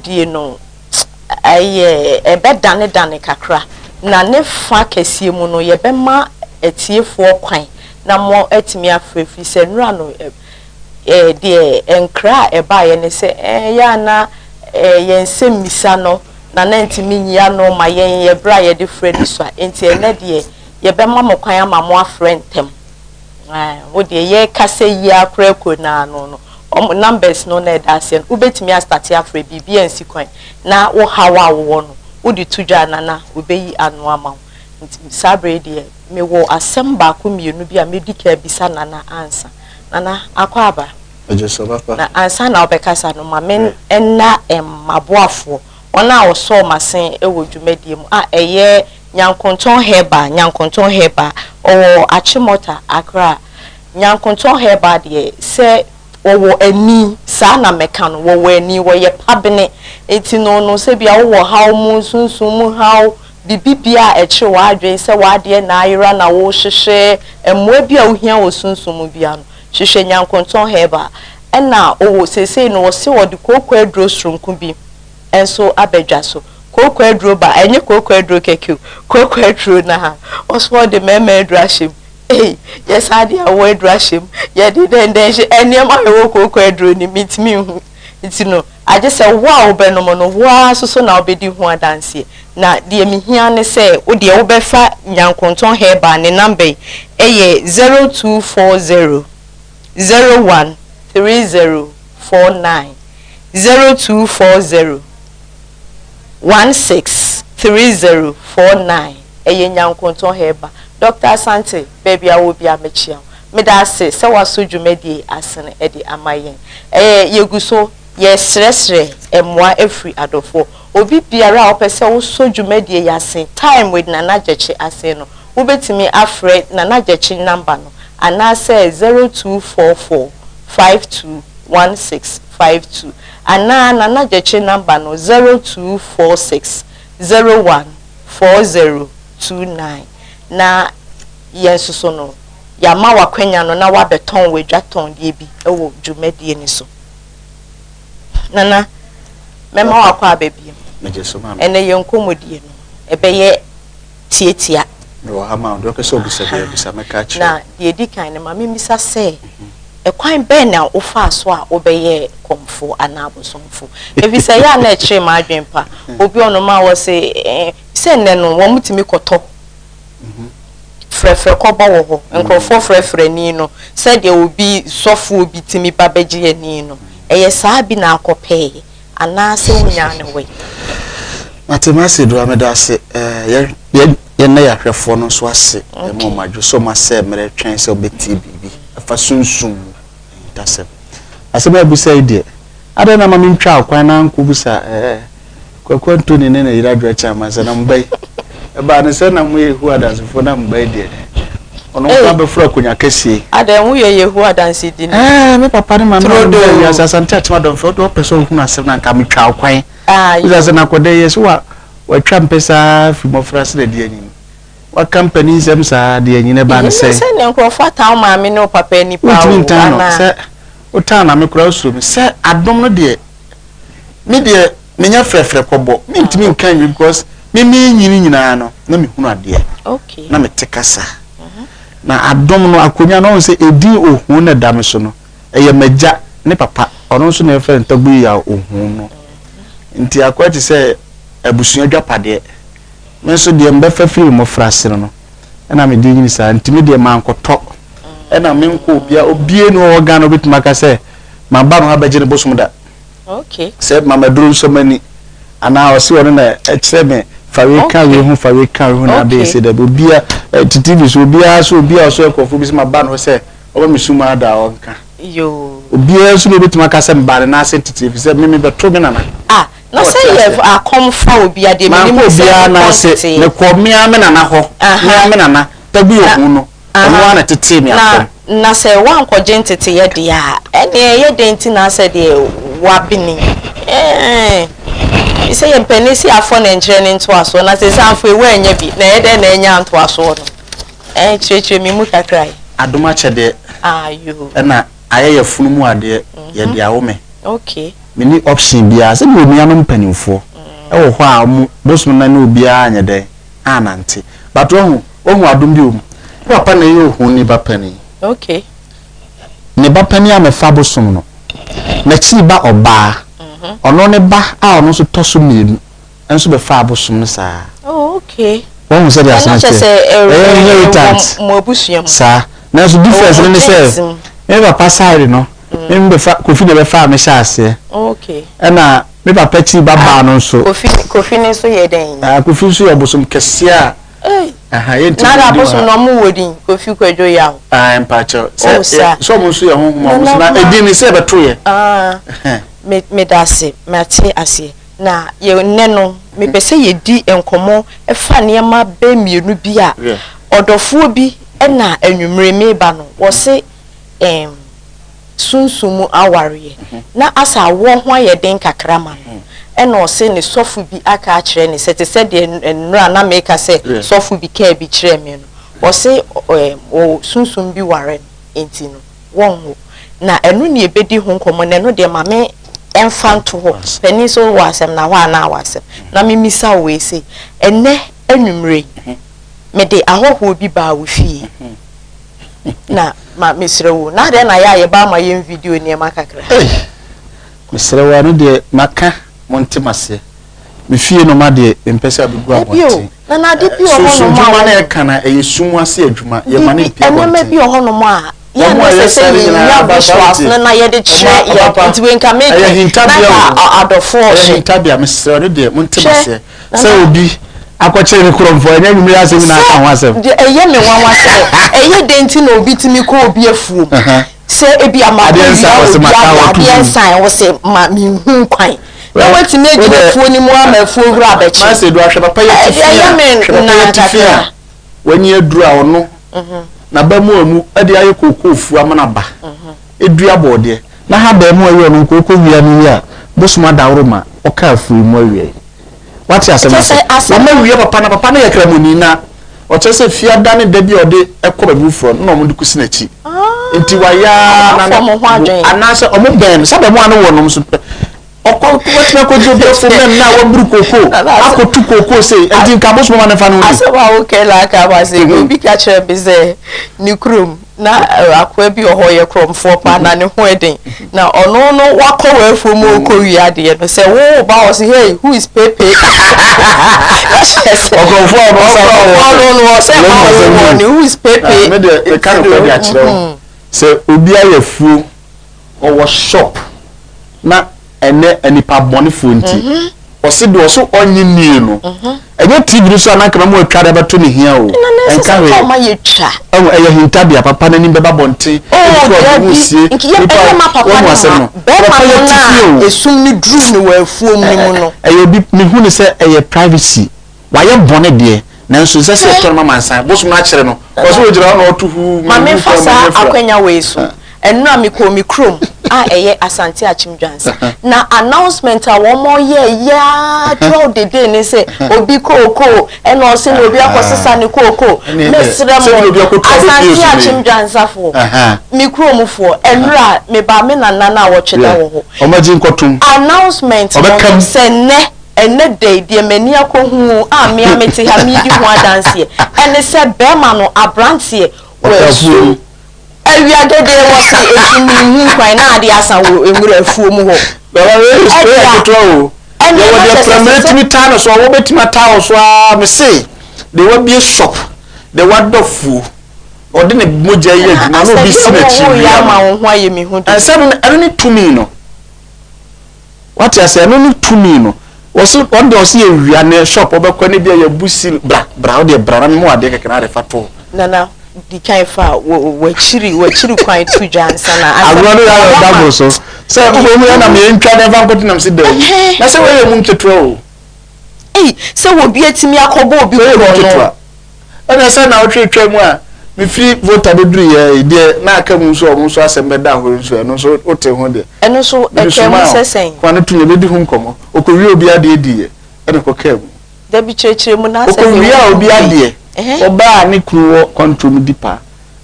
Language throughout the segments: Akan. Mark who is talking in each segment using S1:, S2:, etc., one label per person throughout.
S1: Yɛnkɔmmɔdie no, ɛyɛ ɛbɛdanedane kakra, na ne fa kɛseɛ mu no, yɛbɛma atiefoɔ kwan na moatumi afrɛ, ɛfiri sɛ nnora no, deɛ nkra a ɛbaeɛ ne sɛ, ɛyɛ a na yɛn nsɛmmisa no na na ntumi nyi ano ma yɛn yɛ berɛ a yɛde frɛ no sua. Enti ɛnnɛ deɛ, yɛbɛma mo kwan ama mo afrɛ ntɛm. Wo deɛ yɛrekasa yi ara koraa kuro no ano no, wɔn numbers no na ɛda aseɛ no, wobɛtumi astarte afrɛ, biribi ansi kwan, na wo haw a wowɔ no, wode to dwa a Nana wɔbɛyi ano ama wo. Nti saa berɛ yi deɛ, mewɔ asɛm baako mmienu bi a mɛdi kan abisa Nana ansa. Nana, akɔ aba?
S2: Megye so papa.
S1: Na ansa na wobɛkasa no, ma me nna m'aboafoɔ, wɔn a wɔsɔɔ m'asen wɔ dwumadie mu a ɛyɛ Nyankontɔn Herbal, Nyankontɔn Herbal, ɔwɔ Achimota, Accra. Nyankontɔn Herbal deɛ, sɛ wɔwɔ ani, saa na mɛka no, wɔwɔ ani, wɔyɛ pabene. Nti no no, sɛ bia wowɔ haw mu, sunsum mu haw, biribi biara a ɛkyere w'adwene sɛ w'adeɛ na ayera na wohwehwɛ mmoa bi a wohia wɔ sunsum mu biara no, hwehwɛ Nyankontɔn Herbal. Ɛna ɔwɔ, seesei no wɔse wɔde kooko aduro soronko bi nso aba dwa so. Kooko aduro ba, ɛnyɛ kooko aduro kɛkɛ o, kooko aduro no a, wɔse wɔde mmarima aduro ahyɛ mu. Ei, yɛsan de awɔ aduro ahyɛ mu, yɛde dɛndɛn hyɛ, nneɛma a ɛwɔ kooko aduro no mu, mentumi nhu. Nti no, agye sɛ wo a wobɛnom no, wo ara nso so na wobɛdi ho adanseɛ. Na deɛ mehia ne sɛ, wo deɛ wobɛfa Nyankontɔn Herbal ne number yi, ɛyɛ 0240 01 3049, 0240 16 3049, ɛyɛ Nyankontɔn Herbal. Doctor Asante, baabi a wowɔ biara mɛkyia wo. Meda ase sɛ woaso dwumadie yi asene de ama yɛn. Ɛyɛ yɛgu so yɛresrɛsrɛ mmoa afiri adɔfoɔ. Obi biara a wopɛ sɛ wosɔ dwumadie yi ase, Time with Nana Gyekye ase no, wobɛtumi afrɛ Nana Gyekye number no anaasɛ 0244 52 1652 anaa Nana Gyekye number no 0246 01 4029 na yɛn nso so no, yɛama wo akwanya no na woabɛtɔn w'adwatɔndeɛ bi wɔ dwumadie no so. Nana, mɛma woakɔ aba bio.
S2: Megye so, maame.
S1: Ɛnnɛ yɛn nkɔmmɔdie no, ɛbɛyɛ tiatia.
S2: Mewɔ ha ma wo. Deɛ wopɛ sɛ wobisa biara, bisa, mɛka akyerɛ wo.
S1: Na deɛ ɛdi kan no, ma memmisa sɛ, ɛkwan bɛn na wofaa so a wobɛyɛɛ kɔmfoɔ anaa abosomfoɔ? Ɛfiri sɛ ɛyɛ a na ɛkyere m'adwene pa. Obi wɔ hɔnom a wɔse, sɛ nnɛ no, wɔtumi kɔtɔ Frɛfrɛ kɔbɔ wɔ hɔ. Nkurɔfoɔ frɛfrɛ ani no sɛdeɛ obi sɔfoɔ bi tumi ba bɛgye ani no. Ɛyɛ saa bi na akɔpɛeɛ anaasɛ wonyaa no wɛn?
S2: Mate m'ase Dora meda ase yɛ yɛnna yɛ ahwɛfoɔ no nso ase ɛma wɔn adwo sɛ wɔn asɛ mmerɛ twɛn sɛ wɔbɛtie biribi ɛfa sunsum mu ahintasɛm. Asɛm a abisa yi deɛ adɛn na ama mentwaa kwan na ankɔbisa ɛɛ Kwaku Anthony ne ne yere Adwoa Kyerema sɛ na mo ba yi, ɛbaa no sɛ na moyɛ Yehowa Adansefo na mo ba yi deɛ, ɔno nko abɛforo akonnwa kɛseɛ yi.
S1: Adɛn, woyɛ Yehowa Dansedini?
S2: Ɛɛ, me papa ne maame na wɔde me baa wiase, Asante Akyem Adɔmfɛ, wode ɔpɛ sɛ ɔhunu asɛm no anka metwaa wo kwan. Wosa sɛ na akɔda yi, ɛsɛ wa watwa mpɛ saa firi mmɔfra ase na ɛde anyin. Waka mpanin nsɛm saa de anyin, ɛbaa no sɛn?
S1: Ɛnyɛ sɛ ne nkurɔfoɔ atan wo maame ne wo papa ani paa o,
S2: Wontumi ntan no,
S1: anaa?
S2: sɛ wotan maame koraa wosuro me. Sɛ adom no deɛ, Me deɛ menya frɛfrɛ kɔbɔ mentumi nka nwie because me menyini nyinaa no na mehunu adeɛ na mete kasa na adom no akonnwa no ɔhu sɛ ɛdin ohun na ɛda me so no ɛyɛ m'agya ne papa ɔno nso na ɛfrɛ no Tagbo Yaw ohun no nti akɔyɛ te sɛ abusua adwapadeɛ me nso deɛ mbɛfa firi mmɔfra no no ɛna mede nyini saa nti me deɛ mankɔtɔ ɛna menkɔ obia obie ne ɔwɔ Ghana obɛtumi aka sɛ maba no abɛgye ne bosom da
S1: Okay.
S2: Sɛ mama duro nsɔ m'ani anaa ɔse ɔno na ɛkyerɛ me fa wei ka wei ho fa wei ka wei ho na abɛyɛ sɛ dabi obia te TV so obiara so obia ɔso nkurɔfoɔ bi sɛ maba no hɔ sɛ ɔma me sum ada a ɔnka.
S1: Yoo.
S2: Obiara nso na obɛtumi aka sɛ mebaa ne nan ase tete ɛfiri sɛ me mebɛto me nana.
S1: Ah na sɛ yɛ akɔm fa obia deɛ menim
S2: ne sɛ
S1: wokɔ
S2: Mankɔ obiara nan ase mekɔ mea me nana hɔ mea me nana Tagbi Ohun no. Ɔno ara na ɛtetee me
S1: akɔm. Na sɛ woankɔgye nteteeɛ deɛ a, ɛnneɛ ɛyɛ dɛn nti na asɛ deɛ woabene yi? Ɛɛ, sɛ yɛn mpanin se afɔ na nkyerɛ ne ntoasoɔ, na seesei afɔ yi woannya bi, na ɛyɛ dɛn na anya ntoasoɔ no? Ɛɛ, kyerɛkyerɛ me mu kakra yi.
S2: Adom akyɛdeɛ
S1: Ayoo.
S2: ɛna ayɛ yafunu mu adeɛ, yɛde awo me.
S1: Okay.
S2: Menni option biara. Sɛ mewɔ nuanom mpanimfoɔ wɔ hɔ a wɔn bosom no ne obiara anyɛ dɛn annante. But wahu, wahu adom bi wɔ mu. Me papa na ɛyɛ ohoni ba panin.
S1: Okay.
S2: Ne ba panin a mɛfa bosom no, n'akyiri ba ɔbaa, ɔno ne ba a ɔno nso tɔ so mmienu nso bɛfaa abosom no saa.
S1: Oh, okay.
S2: Wahu sɛdeɛ asɛm
S1: Ɛno kyerɛ
S2: teɛ?
S1: sɛ ɛ-
S2: Ɛyɛ
S1: ɛ-
S2: inheritance.
S1: ɛwɔ mo abusua mu.
S2: Saa. Nanso difference
S1: Ɛwɔ
S2: no
S1: mo
S2: ne sɛ,
S1: genes mu.
S2: me papa side no, me bɛfa, Kofi na ɛbɛfaa me hyɛɛ aseɛ.
S1: Okay.
S2: Ɛna me papa akyiri ba baa no nso.
S1: Kofi, Kofi no nso yɛ dɛn?
S2: Ah, Kofi nso yɛ ɔbosom kɛseɛ a.
S1: Ei.
S2: Aha, yɛntumi
S1: Na
S2: ndi wɔ
S1: abosom
S2: ha.
S1: no ɔmo wɔ din, Kofi Kwadwo Yaw.
S2: Ah, mpakyɛw. Sɛ,
S1: Oh, saa.
S2: sɛ ɔmo nso yɛ honhom a, ɔmo nso
S1: Nana
S2: na
S1: ma-
S2: edin no sɛ ɛbɛto yɛ.
S1: Ah,
S2: Ɛhɛn.
S1: me, meda ase, mate aseɛ. Na yɛ nnɛ no, mepɛ sɛ yɛdi nkɔmmɔ fa nneɛma bɛ mmienu bi a ɔdɔfoɔ bi na anwummere meba no, wɔse ɛɛm sunsum mu awareɛ na asɛ awoɔ ho ayɛ den kakra ma no. Ɛna ɔse ne sɔfo bi aka akyerɛ no sɛ, te sɛ deɛ nnora na meka sɛ sɔfo bi kaa bi kyerɛɛ me no, ɔse ɛɛm ɔwɔ sunsum bi ware no nti no, wɔnwo. Na ɛno na yɛbɛdi ho nkɔmmɔ, na ɛno deɛ ma me mfa nto hɔ. Panin sɛ wowɔ asɛm na hɔ a na wɔ asɛm. Na memmisa wo wei sei, ɛnnɛ anwummerɛ yi, mede ahɔhoɔ bi baa wo fie, na ma mesrɛ wo, na adɛn na yɛ a yɛba ama yɛn video nneɛma kakra?
S2: Ei, mesrɛ wo, ɛno deɛ maka, monte m'aseɛ. Me fie no ma deɛ mempɛ sɛ abɛgu abɔnten.
S1: Na na ade bi wɔ hɔnom a.
S2: Sunsun dwuma na ɛka na ɛyɛ sum ase adwuma, yɛma no mpie abɔnten.
S1: Nneɛma bi wɔ hɔnom a yɛn na ɛsɛ sɛ yɛnya visuals no na yɛde kyerɛ yɛn nti wei nka meka na nka adɔfoɔ
S2: ɔhwɛ. Ɛyɛ hintabea mesrɛ no deɛ monte maseɛ sɛ obi akɔkyere ne korɔmfoɔ ɛnyɛ nwumere asɛm nyinaa ka ho asɛm.
S1: Deɛ ɛyɛ me nwanwa sɛ ɛyɛ dɛn nti na obi tumi kɔ obi afuom sɛ ebi a makɔ wia obi adeɛ adeɛ nsan wo se ma menhu kwan na watumi agyina afuo no mu ama afuo wura abɛkye.
S2: Maase do ahwɛ papa yɛ tifi a hwɛ papa yɛ tifi a. W'ani aduru a ɔno n'aba mu amu de ayɛ kookoofuo ama no aba dua bɔɔdeɛ na ha baa mu awie ɔno nko ɔkɔ wia no wie a bosom adaworo ma ɔka afuo yi mu awia yi wate asɛm ase wama wia papa na papa no yɛ kramoni na ɔkyerɛ sɛ fiada ne da bi a ɔde kɔ baabi foforɔ no na ɔmo de kɔsi n'akyi nti wayɛ ara na anaasɛ ɔmo bɛn no sɛ abɛmoa no wɔ nom so pɛ Ɔkɔ watumi akɔgye obi afuom na nna a waburu kookoo akɔtu kookoo sei nti nka abosom ma no mfa no nni.
S1: Asɛm a woka yi na aka ama sɛ obi ka kyerɛɛ me sɛ ne kurom na akoa bi wɔ hɔ ɔyɛ korɔmfoɔ paa na ne ho yɛ den na ɔno no wakɔ w'afuom ɔrekɔwia adeɛ no sɛ wo ba hɔ sɛ hey who is pepe na kyerɛ sɛ
S2: Ɔkorɔmfoɔ a ɔno nsa ma wɔ
S1: ɔno no ɔsɛ ma wo wɔ ne who is pepe.
S2: Me deɛ meka nokorɛ de akyerɛ wo sɛ obi ayɛ afuo ɔwɔ shop na ɛnɛ nipa bɔnefoɔ nti ɔse deɛ ɔso ɔnye nie no ɛnyɛ TV no so a na nka mɛma watwa de abɛto ne hia o ɛnka hwee ɛho ɛyɛ hintabea papa n'anim bɛba bɔnten ebi kora ɔde ho sie nipa wɔn asɛm no papa yɛ tifi o
S1: esum ne duru ne wɔ afuom ne mu no
S2: ɛyɛ obi mehu ne sɛ ɛyɛ privacy Wayɛ bɔne deɛ, nanso nsɛ sɛ yɛtɔ no ma amansan. Bosom no akyere no. Ɔsɛ sɛ ɔgyina hɔ na ɔto huu,
S1: Ma
S2: menhu
S1: memfa
S2: kwan,
S1: saa
S2: m'ani afira.
S1: akwanya wei so. Ɛnnora mekɔɔ me kurom a ɛyɛ Asante Akyem Dwansa. Na announcement a wɔyɛeɛ ara throughout the day ne sɛ obi kookoo ɛna ɔse na obi akɔsesa ne kookoo. Mesrɛ mo, Asante Akyem Dwansafoɔ, me kuromfoɔ, ɛnnora mebaa me nana no a wɔtwe da wɔ hɔ.
S2: Wɔagye nkɔtom.
S1: Announcement no sɛ nnɛ Ɛnnɛ da yi, deɛ m'ani akɔhu a me ara mete ha meredi ho adanseɛ, ɛne sɛ barima no, aberanteɛ, wasu awia dede, wɔse ɛsum menhu kwan na adeɛ asa wɔ nwura afuo mu hɔ.
S2: Baba wei yɛ story
S1: Ɛdeɛ a,
S2: ketewa o.
S1: ɛnneɛ
S2: Yɛwɔ
S1: na
S2: deɛ
S1: kyerɛ sɛ
S2: prɛmire
S1: ɛsɛ sɛ.
S2: tumi taa no so a wɔbɛtumi ataa wo so ara mese deɛ wabie shop deɛ wadɔ fuo ɔde ne mogya yɛ
S1: Na
S2: adwuma na
S1: asɛ
S2: obi
S1: deɛ
S2: si n'akyi
S1: wo woyɛ
S2: wia
S1: ama
S2: no
S1: wo ho ayɛ me hu dodo.
S2: ɛsɛ no ɛno ne tumi no. Wate aseɛ? Ɛno ne tumi no. Wɔse, wɔn deɛ wɔse yɛwia ne shop, wɔbɛkɔ ne bia yɛbu seal, bra, bra, wodeɛ bra na mema wo adeɛ kɛkɛ na ade fa to hɔ.
S1: Nana, di kan fa w'akyiri, w'akyiri kwan to dwa ansa na asɛm
S2: Agorɔ no yɛ ayɛ
S1: wama.
S2: double so. Sɛ wobɛhu yɛ na meɛntwa na ɛmfa nkɔto nam se daabi. Na sɛ wei yɛ mu nketewa o.
S1: Ei, sɛ obi atumi akɔbɔ obi
S2: Wei yɛ mu
S1: korɔ no.
S2: nketewa. Ɛna sɛ naawɔtwe retwa mu a, mefiri Volta bɛduruiɛ yi deɛ na aka mu nso a wɔn nso asɛm bɛda hɔ yi nso ɛno nso wote ho deɛ.
S1: Ɛno nso
S2: Mede
S1: ɛkaa mu
S2: somaa
S1: sɛ
S2: wo,
S1: sɛn?
S2: kwan no to yɛbɛdi ho nkɔmmɔ. Ɔkɔwiaa obi adeɛ diiɛ ɛna ɛkɔkaa mu.
S1: Dabi kyerɛkyerɛ mu na asɛ deɛ
S2: Ɔkɔwiaa
S1: wohu
S2: obi
S1: bi.
S2: adeɛ,
S1: Ɛhɛn.
S2: ɔbaa a ne kunu wɔ kɔntrom di paa.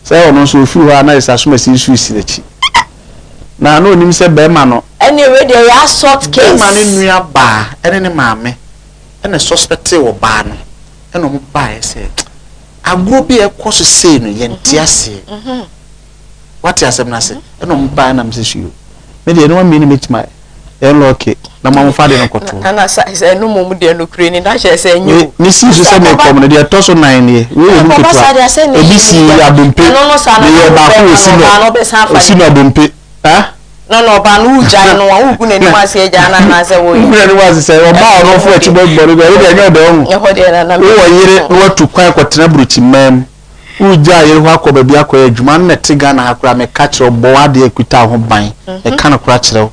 S2: Sɛ ɔno nso ɔfiri hɔ a na ayɛ sɛ asomasi nso resi n'akyi. Na na onim sɛ bɛrima no.
S1: Ɛnneɛ wei deɛ ɛyɛ assault case.
S2: Bɛrima no nua baa ɛne ne maame ɛna suspectee ɔbaa no ɛna wɔn baeɛ sɛ agorɔ bi a ɛkɔ so sei no yɛnte aseɛ. Wate asɛm no ase? Ɛna wɔn baeɛ na mesɛ suo. Me deɛ ɛno mmienu mɛtumi ayɛ. Yɛn lɔɔke na mo amofa de no kɔto.
S1: Nana sa sɛ ɛno mmom deɛ nokorɛ ni na kyerɛ sɛ ɛnyɛ o.
S2: Me sii so sɛ mekɔm no deɛ ɛtɔ so nan nie. Wei yɛ mu ketewa. Ebi si Abompe. Meyɛ baako wɔ Sinɔ. Osinɔ Abompe. Ha?
S1: Na na ɔbaa no wogyae no a wogu n'anim ase agyaa no anaasɛ woyɛ.
S2: Wogu n'anim ase sɛ ɔbaa a ɔno ɔfo akyi bɔ bɔ no deɛ ɛno deɛ ɛnyɛ ɔdɛ ɔho.
S1: Ɛhɔ deɛ nana
S2: Wowɔ yere na watu kwan kɔtena burokyimmaa mu. Wogyaa yere hɔ akɔ baabi akɔyɛ adwuma no na ɛte Ghana ha koraa meka kyerɛ wo bɔ w'adeɛ kuta wo ho ban meka no koraa kyerɛ wo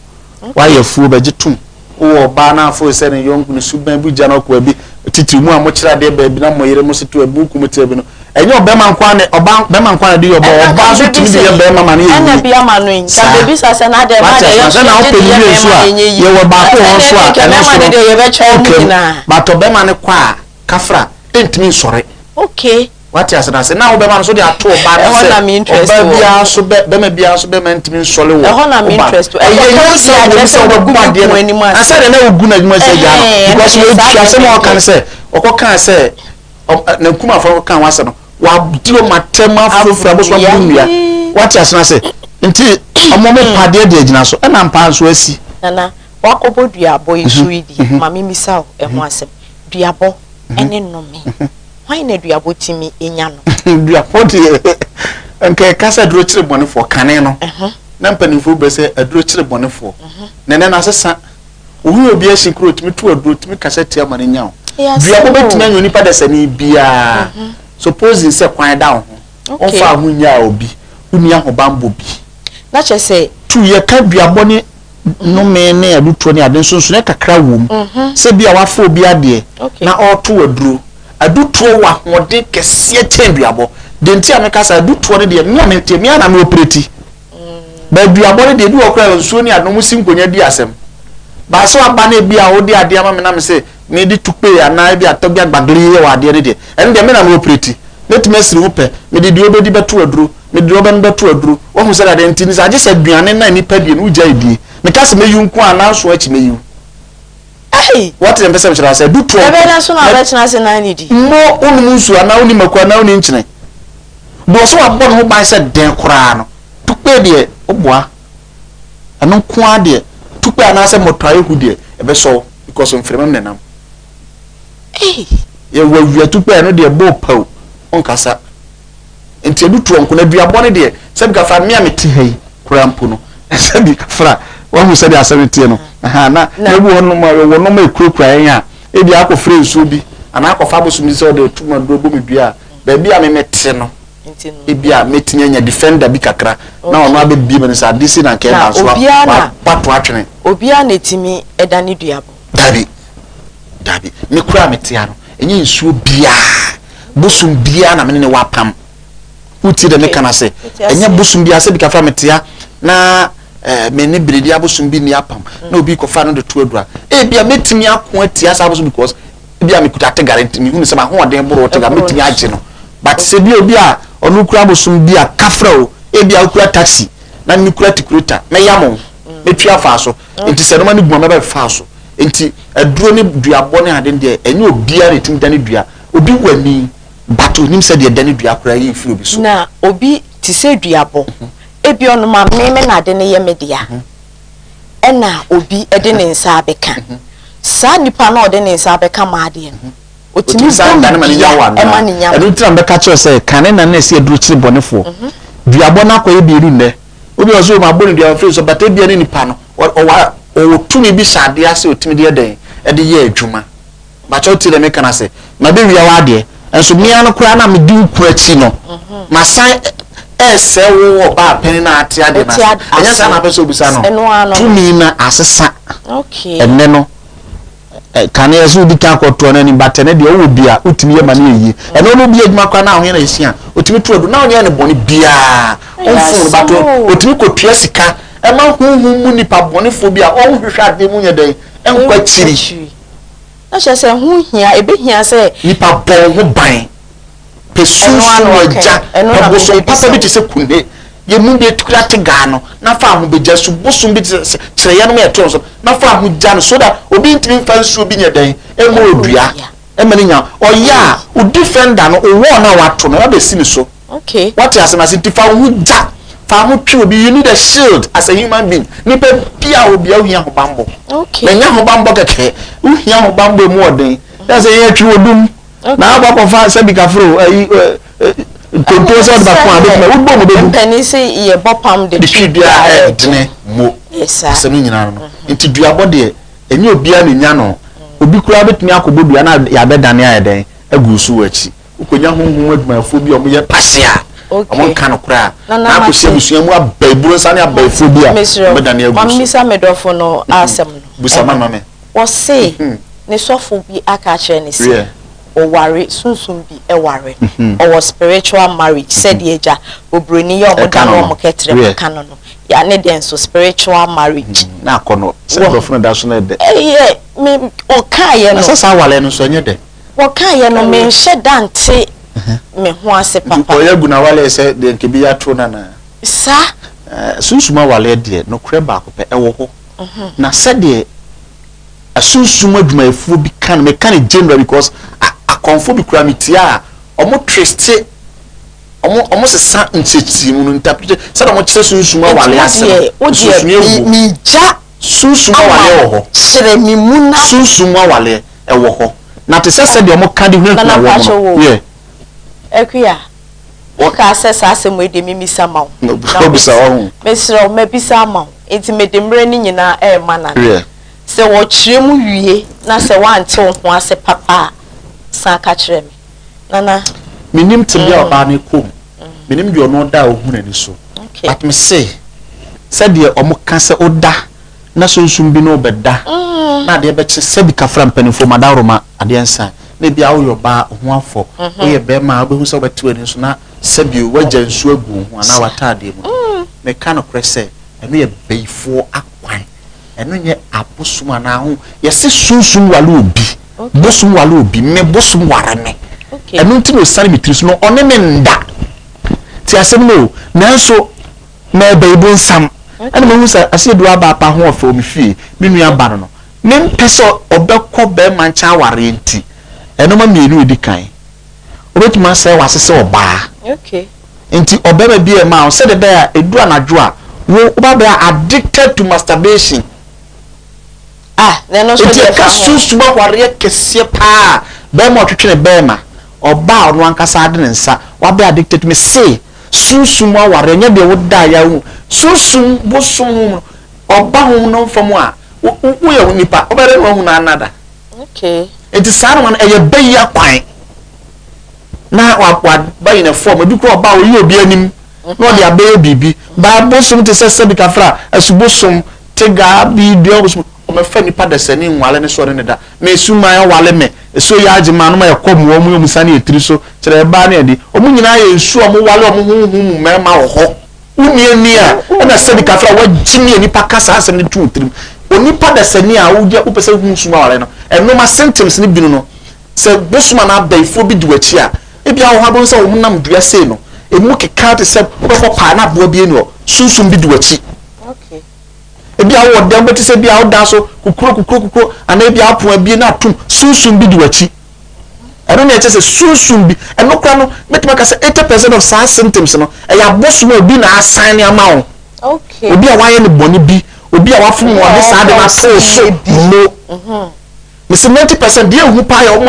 S2: w'ayɛ afuo bɛgye tom wowɔ ɔbaa no afo sɛ ne yɔnko ne suban bi gya no akɔ baabi titiri mu a mokyerɛ adeɛ baabi na mo yere mo se to abu ku mo te baabi no ɛnyɛ ɔbɛrima nko ara na ɔbaa bɛrima nko ara na de yɛ ɔbaa ɔbaa nso tumi de yɛ bɛrima ma no yɛ yie saa wate ase na sɛ na wopɛ ne yie nso a yɛwɔ baako wɔ hɔ nso a ɛno nso no ɔnkam but ɔbɛrima no kɔ a kafra ɛntumi nsɔre.
S1: Okay.
S2: Wate ase na sɛ na wobɛma no so de ato ɔbaa no sɛ ɔbaa biara so bɛ bɛma biara so bɛma ntumi nsɔle wɔ
S1: ɛhɔ na me interest
S2: ɛyɛ nyansa wɔ mu sɛ wobɛbɔ adeɛ no na sɛ deɛ na wogu no adwuma sɛ gyaa no because wɔatwa asɛm a ɔka no sɛ ɔkɔ kaa sɛ na nkumafo no kaa wasɛ no wadi wɔn atɛm afurafura abosom abɔ nnua wate ase na sɛ nti ɔmo mo padeɛ de agyina so ɛna mpa nso asi.
S1: Nana wakɔbɔ duabɔ yi so yi deɛ ma me misa wo ɛho asɛm duabɔ ɛne nnome Hwan na duabɔ tumi nya no?
S2: Duabɔ deɛ, nka ɛka sɛ aduro kyere bɔnefoɔ kane no, na mpanimfoɔ bɛ sɛ aduro kyere bɔnefoɔ. Na ɛnɛ no asesa. Wohu obi ahyi koro, otumi to aduro, otumi kasa tia ma no nya wo. Duabɔ bɛtumi anya onipa dasani biara. Supposing sɛ kwan da wo ho, womfaa ho nyaa obi, wonni ahobammɔ bi.
S1: Na kyerɛ sɛ.
S2: Tu yɛka duabɔ ne nnome ne adutoɔ ne ade nsonsonoeɛ kakra wom. Sɛ bi a wafa obi adeɛ na ɔreto aduro. Adutoɔ wɔ ahoɔden kɛseɛ kyɛn duabɔ. Deɛ nti a meka saa, adutoɔ no deɛ, me a meteɛ, me ara na me operate. But duabɔ no deɛ, ebi wɔ hɔ koraa a nsuo ne ade no, wɔsi nkonnwa di asɛm. But sɛ waba na ebi a wode adeɛ ama me na me se mede tukpee anaa ebi a tɔgbi agbagli yɛ wɔ adeɛ no deɛ, ɛno deɛ me na me operate. Mɛtumi asiri ho pɛ, mede deɛ wobɛdi bɛto aduro. Mede deɛ ɔbɛn bɛto aduro. Wahu sɛdeɛ adeɛ nti no sɛ agye sɛ aduane no a nnipa die no wogyae die. Meka sɛ mɛyi wo nko a nanso akyi mɛyi wo.
S1: Ei!
S2: Woate deɛ mepɛ sɛ mekyerɛ wo ase? Adu toɔ
S1: nko. Ɛbɛyɛ dɛn so na wobɛtena ase na annidi?
S2: Mmɔ wonom nsuo anaa wonni mako anaa wonni nkyene. Deɛ ɔsɛ wabɔ ne ho ban sɛ dɛn koraa no, tukpee deɛ woboa. Ɛno nko ara deɛ, tukpee anaasɛ mmɔtɔaeɛ hu deɛ, ɛbɛsɔ wo because mframa mu na ɛnam.
S1: Ei!
S2: Yɛwɔ awia tukpee a ɛno deɛ ɛbɔ wo paw, wonkasa. Nti ɛdu toɔ nko na duabɔ no deɛ sɛbi kafra me a mete ha yi koraa mpo no sɛbi kafra wahu sɛdeɛ asɛm no teɛ no aha na na ebi wɔ nom a wɔ nom a ekurakura yɛn a ebi akɔfrɛ nsuo bi anaa akɔfa abosom bi sɛ ɔde tum aduro bɔ me dua a baabi a me mete no ebi a metumi anya defender bi kakra na ɔno abɛbie me no sɛ ade si na nka ɛba nso wato atwene.
S1: Obiara na etumi ɛda ne duabɔ.
S2: Dabi dabi me koraa mete ha no ɛnyɛ nsuo biara. Bosom biara na me ne no wɔ apam. Wotie deɛ meka no ase? Ɛnyɛ bosom biara sɛ bi kafra metea na eh, me ne biredi abosom bi nni apam na obi kɔfa no de to adura. Ebia mɛtumi ako atia saa abosom because ebia mekuta tegare nti mehunu sɛ m'ahoɔden boro tegare mɛtumi agye no. But sɛ bi obi a ɔno kura abosom bi a kafra o, ebia wokura taxi na mekura tikureta mɛyam wo, mɛtwi afa so. Nti sɛ nneɛma no gu a mɛbɛfa so. Nti aduro ne duabɔ ne ade no deɛ ɛnyɛ obiara na ɛtumi dane dua. Obi wɔ ani but onim sɛdeɛ ɛdane dua koraa yi mfiri obi so.
S1: Na obi te sɛ duabɔ, ebia ɔno ma me me na ade no yɛ me dea, ɛna obi de ne nsa abɛka. Saa nipa no a ɔde ne nsa abɛka m'adeɛ no, otumi bɔ me dua ma ne nya.
S2: Ɛno nti na mebɛka kyerɛ wo sɛ, kane na na ɛsɛ aduro kyere bɔnefoɔ. Duabɔ no akɔyɛ mmienu nnɛ. Obi wɔ hɔ sɛ, oh, mabɔ no dua, wamfiri so, but ebia ne nipa no, ɔwɔ tumi bi hyɛ adeɛ ase a ɔtumi de yɛ dɛn? De yɛ adwuma. Mpakyɛw tie deɛ meka no ase. Mabɛwia w'adeɛ, nso me ara no koraa na medi wo kunu akyi no, masan ɛresɛe wo ɔbaa panin no a ate adeɛ no ase. Ɛnyɛ saa na apɛ sɛ obisa no? Tumi no asesa. Ɛnnɛ no, kane ɛsɛ wodi kan kɔtoa no anim, but ɛnnɛ deɛ wowɔ bi a, wotumi yɛ ma no yɛ yie. Ɛno no obi adwuma koraa na ahoyɛ na ɛsi a, otumi to adu na ɔnyɛ ne bɔne biara, ɔmfom no, but otumi kɔtua sika ɛma honhom mu nipa bɔnefoɔ bi a ɔnhwehwɛ adeɛ mu nyɛ dɛn, nkɔ akyiri.
S1: Na kyerɛ sɛ ɛho hia, ɛbɛhia sɛ.
S2: Nipa bɔ wo ho ban. Pɛ sunsum agya, pɛ bosom papa bi te sɛ kune. Yɛn mu bi kura te gaa no na fa ho bɛgya su bosom bi te sɛ kyerɛ yɛnom a ɛto so na fa ho gya no so that obi ntumi mfa nsuo bi nyɛ dɛn ɛmmɔ odua ɛma no nya ɔyɛ a wo defender no wo wall no a wato no wabɛsi ne so.
S1: Okay.
S2: Wate asɛm ase nti fa wo ho gya fa ho twe obi you need a shield as a human being nipa bi a obi a wohia ahobanbɔ.
S1: Okay.
S2: Na nya ahobanbɔ kɛkɛ wohia ahobanbɔ emu ɔden na sɛ yɛn twe odum na akɔ akɔfa sɛbi kafro ayi ntonto sɛ ɔde baako a bɛtumi wobɔ mu bɛgu.
S1: Mpanin sɛ yɛbɔ pam de
S2: twi dua ɛdene mo asɛm no nyinaa no nti duabɔ deɛ ɛnyɛ obiara na nya no obi koraa bɛtumi akɔbɔ dua na yɛabɛdane ayɛ dɛn agu so wɔ akyi wokɔnya honhom adwumayɛfoɔ bi a wɔyɛ pase a wɔn nka no koraa na akɔsi abusua mu abaiburo nsa ne abaifoɔ bi a wɔbɛdane agu so.
S1: Mamisa me dɔfo no asɛm no.
S2: Busa ma ma me.
S1: Wɔse ne sɔfo bi aka akyerɛ no sɛ ɔware sunsum bi ware no, ɔwɔ spiritual marriage sɛdeɛ agya obroni yɛ ɔmo da no ɔmo kɛtrɛma ka no no, ya ne deɛ nso spiritual marriage.
S2: Na akɔ no sɛ nkurɔfo no da so no ɛdɛ.
S1: Ɛyɛ me ɔkaeɛ no.
S2: Na sɛ saa awale no nso ɛnyɛ dɛ.
S1: Wɔkaeɛ no menhyɛ da nte me ho ase papa.
S2: Ɔyɛ agu n'awale sɛ deɛ nka bi ato no anaa?
S1: Saa.
S2: Sunsum awale deɛ nokorɛ baako pɛ ɛwɔ hɔ. Na sɛdeɛ asunsum adwumayɛfoɔ bi ka no, meka no general because akɔmfoɔ bi koraa metia a, wɔn twiste, wɔn wɔn sesa nkyerɛkyerɛmu no, interpretation, sɛdeɛ wɔn kyerɛ sunsum awale ase no, nsusuiɛ wɔ mu.
S1: Megya
S2: Sunsum awale wɔ hɔ.
S1: Kyerɛ me mu na.
S2: Sunsum awale ɛwɔ hɔ. Na te sɛ sɛdeɛ wɔn ka de hunahuna wɔn no. Yeah.
S1: Akua, wokaa sɛ saa asɛm wei deɛ memmisa ma wo.
S2: Na wobisa wahu.
S1: Mesrɛ wo, mabisa ama wo, enti mede mmerɛ no nyinaa rema Nana. Sɛ wɔkyerɛ mu wie na sɛ woante wo ho ase papa a, san ka kyerɛ me. Nana.
S2: Mennim tebea a ɔbaa no rekɔ mu. Mennim deɛ ɔno ɔda a ɔhu n'ani so. But mese, sɛdeɛ wɔka sɛ woda na sunsum bi ne wo bɛda na adeɛ bɛkye sɛbi kafra mpanimfoɔ madaworoma adeɛ nsa na ebia woyɛ ɔbaa wo ho afɔ woyɛ bɛrima a wobɛhu sɛ wobɛte w'ani so na sɛbi woagya nsuo agu wo ho anaa w'ataadeɛ mu no meka nokorɛ sɛ ɛno yɛ bayifoɔ akwan ɛno nyɛ abosom anaa ho yɛse sunsum wale obi bosom wale obi me bosom ware me ɛno nti na ɔsiane me tiri so no ɔne me nda te asɛm no o nanso Na ɛbɛyi bonsam. Ɛna mahu sɛ Asiedu aba apa ho ɔfɛ wɔ me fie, me nua ba no no. Mempɛ sɛ ɔbɛkɔ barima nkyɛn awareɛ nti, nnoɔma mmienu ɛdi kan. Wobɛtumi asɛe w'ase sɛ ɔbaa. Nti ɔbarima bi ɛmaa wo sɛdeɛ ɛbɛyɛ a ɛduru anadwo a, wo woba bɛyɛ addicted to masturbation.
S1: Ah, na ɛno nso
S2: Nti
S1: deɛ
S2: ɛka
S1: fa ho.
S2: sunsum awareɛ kɛseɛ paa. Barima ɔtwetwe ne barima, ɔbaa a ɔno ankasa ade ne nsa, wabɛyɛ addicted to me se. Sunsum aware ɛnyɛ deɛ woda a yɛahu. Sunsum bosom ho no ɔba ho no mfa mu a woyɛ nipa wobɛyɛ dɛ na wahu no anada.
S1: Okay.
S2: Nti saa noma no ɛyɛ bɛyi akwan na waba in a form ebi kura ɔba oyi obi anim na ɔde abɛyɛ biribi. Baa bosom te sɛ sɛbi kafra asubosom tegaa bi dua bosom Ɔmɛfa nipa dasani nwale ne so ɔne ne da. Me suman ɔwale me so yɛ agye ma nom a ɛkɔ mu ɔmo yɛ ɔmo sane etiri so kyerɛ ɛbaa ne adi. Ɔmo nyinaa yɛ nsuo a ɔmo wale ɔmo honhom mu mmarima wɔ hɔ. Wo nni ani a ɛna sɛbi kafra wagyimi a nipa ka saa asɛm no to wo tirim. Onipa dasani a wo wopɛ sɛ wohu sum aware no ɛnoma symptoms no bi no no sɛ bosom anaa abayifoɔ bi di w'akyi a ebia wɔ hɔ a wobɛhu sɛ wo honam dua sei no emu keka te sɛ wobɛkɔ paa na aboa bi ani hɔ sunsum bi di w'akyi.
S1: Okay.
S2: Ebia wowɔ dɛm, wobɛte sɛ ebia woda so kukuro kukuro kukuro, anaa ebia apon abie na atom, sunsum bi di w'akyi. Ɛno na ɛkyɛ sɛ sunsum bi, ɛno koraa no, mɛtumi aka sɛ 80% of saa symptoms no, ɛyɛ abosom a obi na asan ne ama wo.
S1: Okay.
S2: Obi a wayɛ no bɔne bi, obi a wafom wɔn de saa de no ato so mo. Mese 90% deɛ ehu paa yɛ wɔn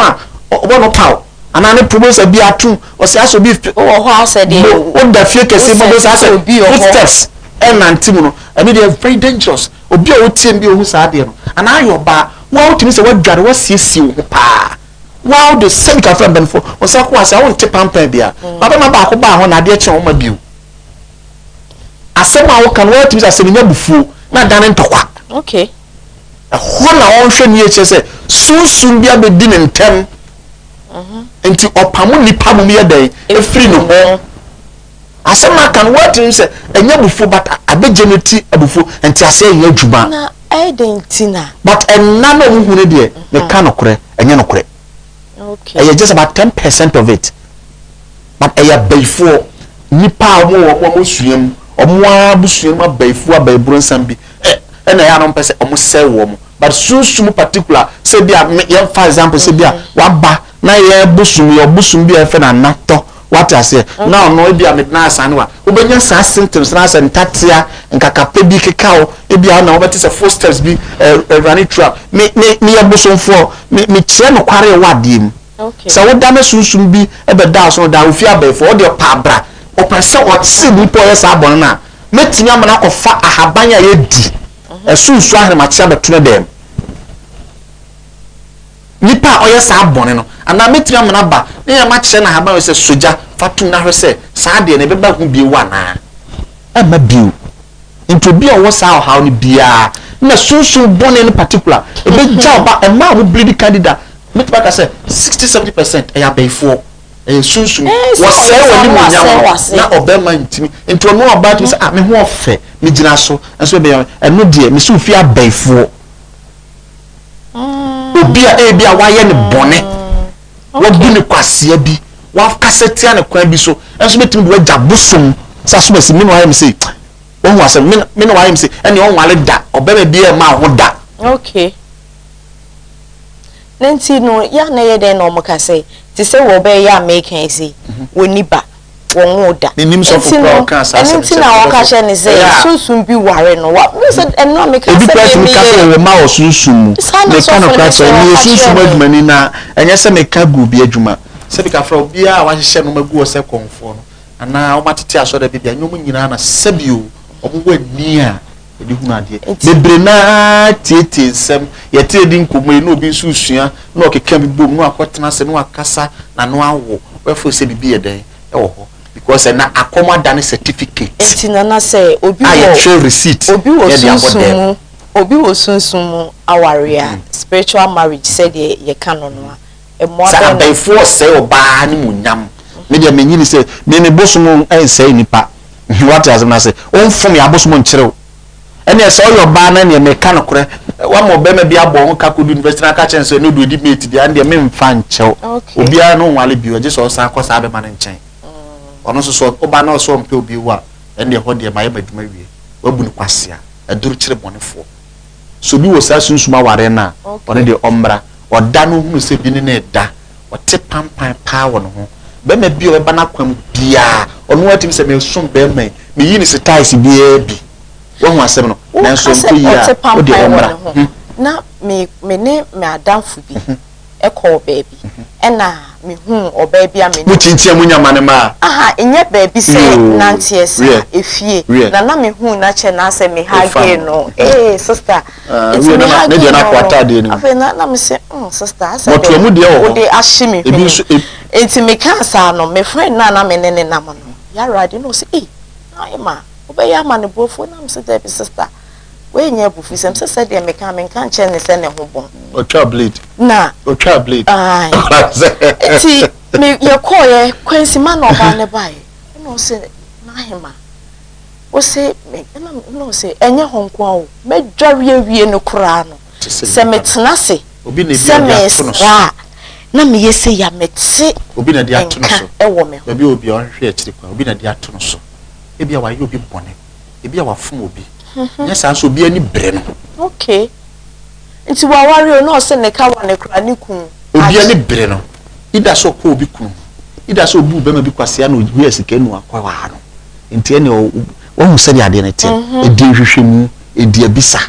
S2: a wɔn no paw anaa ne problem sɛ bi atum ɔsɛ asɛ obi
S1: wɔ hɔ asɛ deɛ
S2: mo woda fie kɛse mo bɛ sɛ asɛ footsteps ɛnante mu no ɛno deɛ very dangerous obi a wotie bi ohu saa adeɛ no anaa ayɛ ɔbaa wo a wotumi sɛ wadware wasiesie wo ho paa wa wode sɛbi kafra mpanimfoɔ wɔn nsa kɔ ase a wonte pampan bia babɛma baako baa hɔ na adeɛ kyɛn wɔn ma bio asɛm a woka no wɔatumi sɛ asɛm nya bufuo na adane ntɔkwa
S1: okay
S2: Ɛhɔ na ɔnhwɛ nie kyerɛ sɛ sunsum bi abɛdi ne ntɛm nti ɔpamo nnipa mom yɛ dɛn ɛfiri ne ho. Asɛm aka no woatumi sɛ ɛnyɛ abufuo but abɛgye no ti abufuo nteaseɛ nyɛ adwuma.
S1: Na ɛyɛ dɛn nti na.
S2: But ɛnna na ɔmo hu no deɛ meka nokorɛ ɛnyɛ nokorɛ.
S1: Okay.
S2: Ɛyɛ just about 10% of it but ɛyɛ abayifoɔ nnipa a ɔmo wɔ ɔmo sua mu. Ɔmo ara abusua mu abayifoɔ abayiboro nsɛm bi ɛ ɛna ɛyɛ a na ɔmo pɛ sɛ ɔmo sɛe wɔn. But sunsum particular sɛ bi a me yɛmfa example sɛ bi a waba na yɛ bosom yɛ ɔbosom bi a yɛfrɛ no anatɔ wate aseɛ na ɔno ebi a mede no asane wa wobɛnya saa symptoms na asɛ ntatea nkakapɛ bi keka wo ebi a na wobɛte sɛ footsteps bi ɛ ɛ running through a me me meyɛ bosomfoɔ me mekyerɛ nokware ɛwɔ adeɛ mu. Sɛ woda na sunsum bi bɛda wo so no, daa ofie abayifoɔ, wo deɛ pa bra. Ɔpɛ sɛ ɔkye nipa a ɔyɛ saa bɔne no a, mɛtumi ama no akɔfa ahaban a yɛdi, ɛso nsuo ahenemakye abɛto ne dan mu. Nipa a ɔyɛ saa bɔne no, anaa mɛtumi ama no aba na yɛn makyerɛ no ahaban wei sɛ sɔ gya fa tom na hwɛ sɛ saa adeɛ no ɛbɛba ho bio anaa. Ɛmma bio. Nti obi a ɔwɔ saa ɔhaw no biara na sunsum bɔne no particular ɛbɛgya ɔba ɛma a wɔn bleed candida mɛtumi aka sɛ 60 70% ɛyɛ abɛyifoɔ ɛyɛ sunsum wɔsɛe wɔn animuonyam no na ɔbɛrima ntumi nti ɔno ɔbaa tumi sɛ ah me ho ɔfɛ me gyina so nso ɛbɛyɛ ɛno deɛ me so fi abɛyifoɔ obi a ebi a wayɛ ne bɔne wabu ne kwasea bi wakasa tia ne kwan bi so nso bɛtumi de wagya bosom sɛ asomasi me na wayɛ me sei wahu asɛm me me na wayɛ me sei ɛne ɔnwale da ɔbɛma bi ɛma ho da.
S1: Okay. Ne nti no yɛ na yɛ dɛn na wɔn ka sɛ te sɛ wɔ ɔbɛyɛ a meka yi sei wɔni ba. wɔnwoo da.
S2: Menim sɔfo
S1: Nti
S2: koraa
S1: no,
S2: ɔkaa saa
S1: ɛno
S2: asɛm
S1: nti
S2: kyerɛ
S1: na
S2: me
S1: wɔka
S2: sɔfo.
S1: kyerɛ no sɛ
S2: Ɛyɛ a
S1: sunsum bi ware no. Wa, wohu sɛ ɛno a meka
S2: ebi
S1: sɛ
S2: koraa
S1: me
S2: tumi ka sɛ
S1: meyɛ
S2: wɔwɔ mma wɔ sunsum mu.
S1: saa na
S2: Meka
S1: sɔfo no
S2: nokorɛ
S1: me
S2: kyerɛ
S1: sɛ
S2: wo, meyɛ
S1: ɔka
S2: sunsum
S1: kyerɛɛ me.
S2: adwumani na ɛnyɛ sɛ meka gu obi adwuma. Sɛbi kafra, obiara a wahyehyɛ nnoɔma gu hɔ sɛ kɔmfoɔ no anaa wɔatete asɔre da bi bia, ɛnyɛ wɔn nyinaa na sɛbi o, wɔwɔ ani a Yɛde hunu adeɛ.
S1: Nti.
S2: Bebree no ara tietie nsɛm. Yɛte yɛdi nkɔmmɔ yi na obi nso resua na ɔkeka bi bom na wakɔtena ase na wakasa n'ano awo. Wobɛfeel sɛ biribi yɛ dɛn wɔ hɔ because ɛnɛ akɔm adane certificate
S1: Nti Nana sɛ obi
S2: a
S1: wɔ
S2: yɛtwerɛ receipt
S1: obi wɔ
S2: na yɛde abɔ
S1: sunsum
S2: dɛm.
S1: mu obi wɔ sunsum mu awareɛ a, spiritual marriage sɛdeɛ yɛka no no a, mmoa
S2: Sɛ
S1: bɛn na.
S2: abayifoɔ resɛe ɔbaa animuonyam. Me deɛ mennye nni sɛ me me bosom nsɛe nnipa. Wate asɛm no ase? Womfom yɛ abosom nkyerɛ wo. Ɛneɛ sɛ ɔyɛ ɔbaa na neɛ meka nokorɛ, wama ɔbarima bi abɔ wo ho ka kɔdu university na aka kyerɛ no sɛ ɛno deɛ ɔdi mate deɛ, ɛndeɛ memfa nkyɛ wo. Obiara ne wo nwale bio, gye sɛ ɔsan kɔ saa bɛma no nkyɛn. Ɔno nso sɛ ɔba na ɔsɛ ɔmpɛ obi wo a, ɛndeɛ ɛhɔ deɛ mayɛ m'adwuma awie. Wabu no kwasea, aduru kyere bɔnefoɔ. Sɛ obi wɔ saa sunsum awareɛ no a, ɔno deɛ ɔmmra. Ɔda na ɔhunu sɛ bi ne no reda, Ɔte pampan paa wɔ ne ho. Barima bi a ɔbɛba n'akwan mu biara, ɔno ara tumi sɛ, Meresom barima yi, meyi ne setaes biara bi. Woahu asɛm no?
S1: Woka
S2: Nanso
S1: sɛ
S2: ɛnkɔ yie a,
S1: ɔte
S2: wo deɛ
S1: pampan wɔ
S2: ɔmmra.
S1: ne ho. Na me, me ne m'adamfo bi kɔɔ baabi, ɛnna mehuu ɔbaa bi a me ne.
S2: Mokyinkyin a monya ma no ma.
S1: Aha, ɛnyɛ baabi sɛ
S2: Yoo,
S1: nanteɛ saa,
S2: wiɛ,
S1: efie.
S2: wiɛ.
S1: Na na mehuu no akyɛ na asɛ me
S2: Efa
S1: huggee
S2: no.
S1: no. Ee, sister.
S2: Ah,
S1: Nti
S2: wiɛ,
S1: me
S2: na na, ne
S1: huggee
S2: deɛ no
S1: no
S2: akɔ
S1: no,
S2: ataadeɛ no mu.
S1: afei na na mese, mm, sister, asɛ
S2: Mɔtoa
S1: dɛ
S2: mu deɛ wɔ hɔ.
S1: wode ahye me
S2: Ebi
S1: hwene
S2: nso,
S1: mu.
S2: eb.
S1: Nti mekaa saa no, me friend no a na me ne no nam no, yɛawurade, na ɔse, ei, Naima, wobɛyɛ ama no bo afu? Na mese, dabi sister, wei nyɛ abufusɛm, sɛ sɛdeɛ meka, menka nkyerɛ no sɛ ne ho bɔn.
S2: Ɔtwaa blade.
S1: Na.
S2: Ɔtwaa blade.
S1: Ae. Nti me, yɛkɔeɛ, Kwansima na ɔbaa no baeɛ, ɛna ɔse, Nahema, Ose me, ɛna na ɔse, ɛnyɛ hɔ nko ara o, mɛdware awie no koraa no, sɛ metena ase sɛ meresra a, na meyɛ sei a, mete
S2: Obi na de ato no
S1: nka
S2: so.
S1: wɔ me ho.
S2: Baabi a obi a ɔhwehwɛ akyiri kwan, obi na de ato no so. Ebia wayɛ obi bɔne, ebia wafom obi. Nyɛ saa nso obi ani bere no.
S1: Okay. Nti waware o, na ɔse ne ka wa ne koraa, ne kunu
S2: Obi
S1: agye.
S2: ani bere no. Either sɛ ɔkɔ obi kunu ho, either sɛ obuu bɛrima bi kwasea na owia sika nu akɔwaa no. Nti ɛnneɛ wahu sɛdeɛ adeɛ no teɛ. Ɛdi nhwehwɛmu, ɛdi abisa.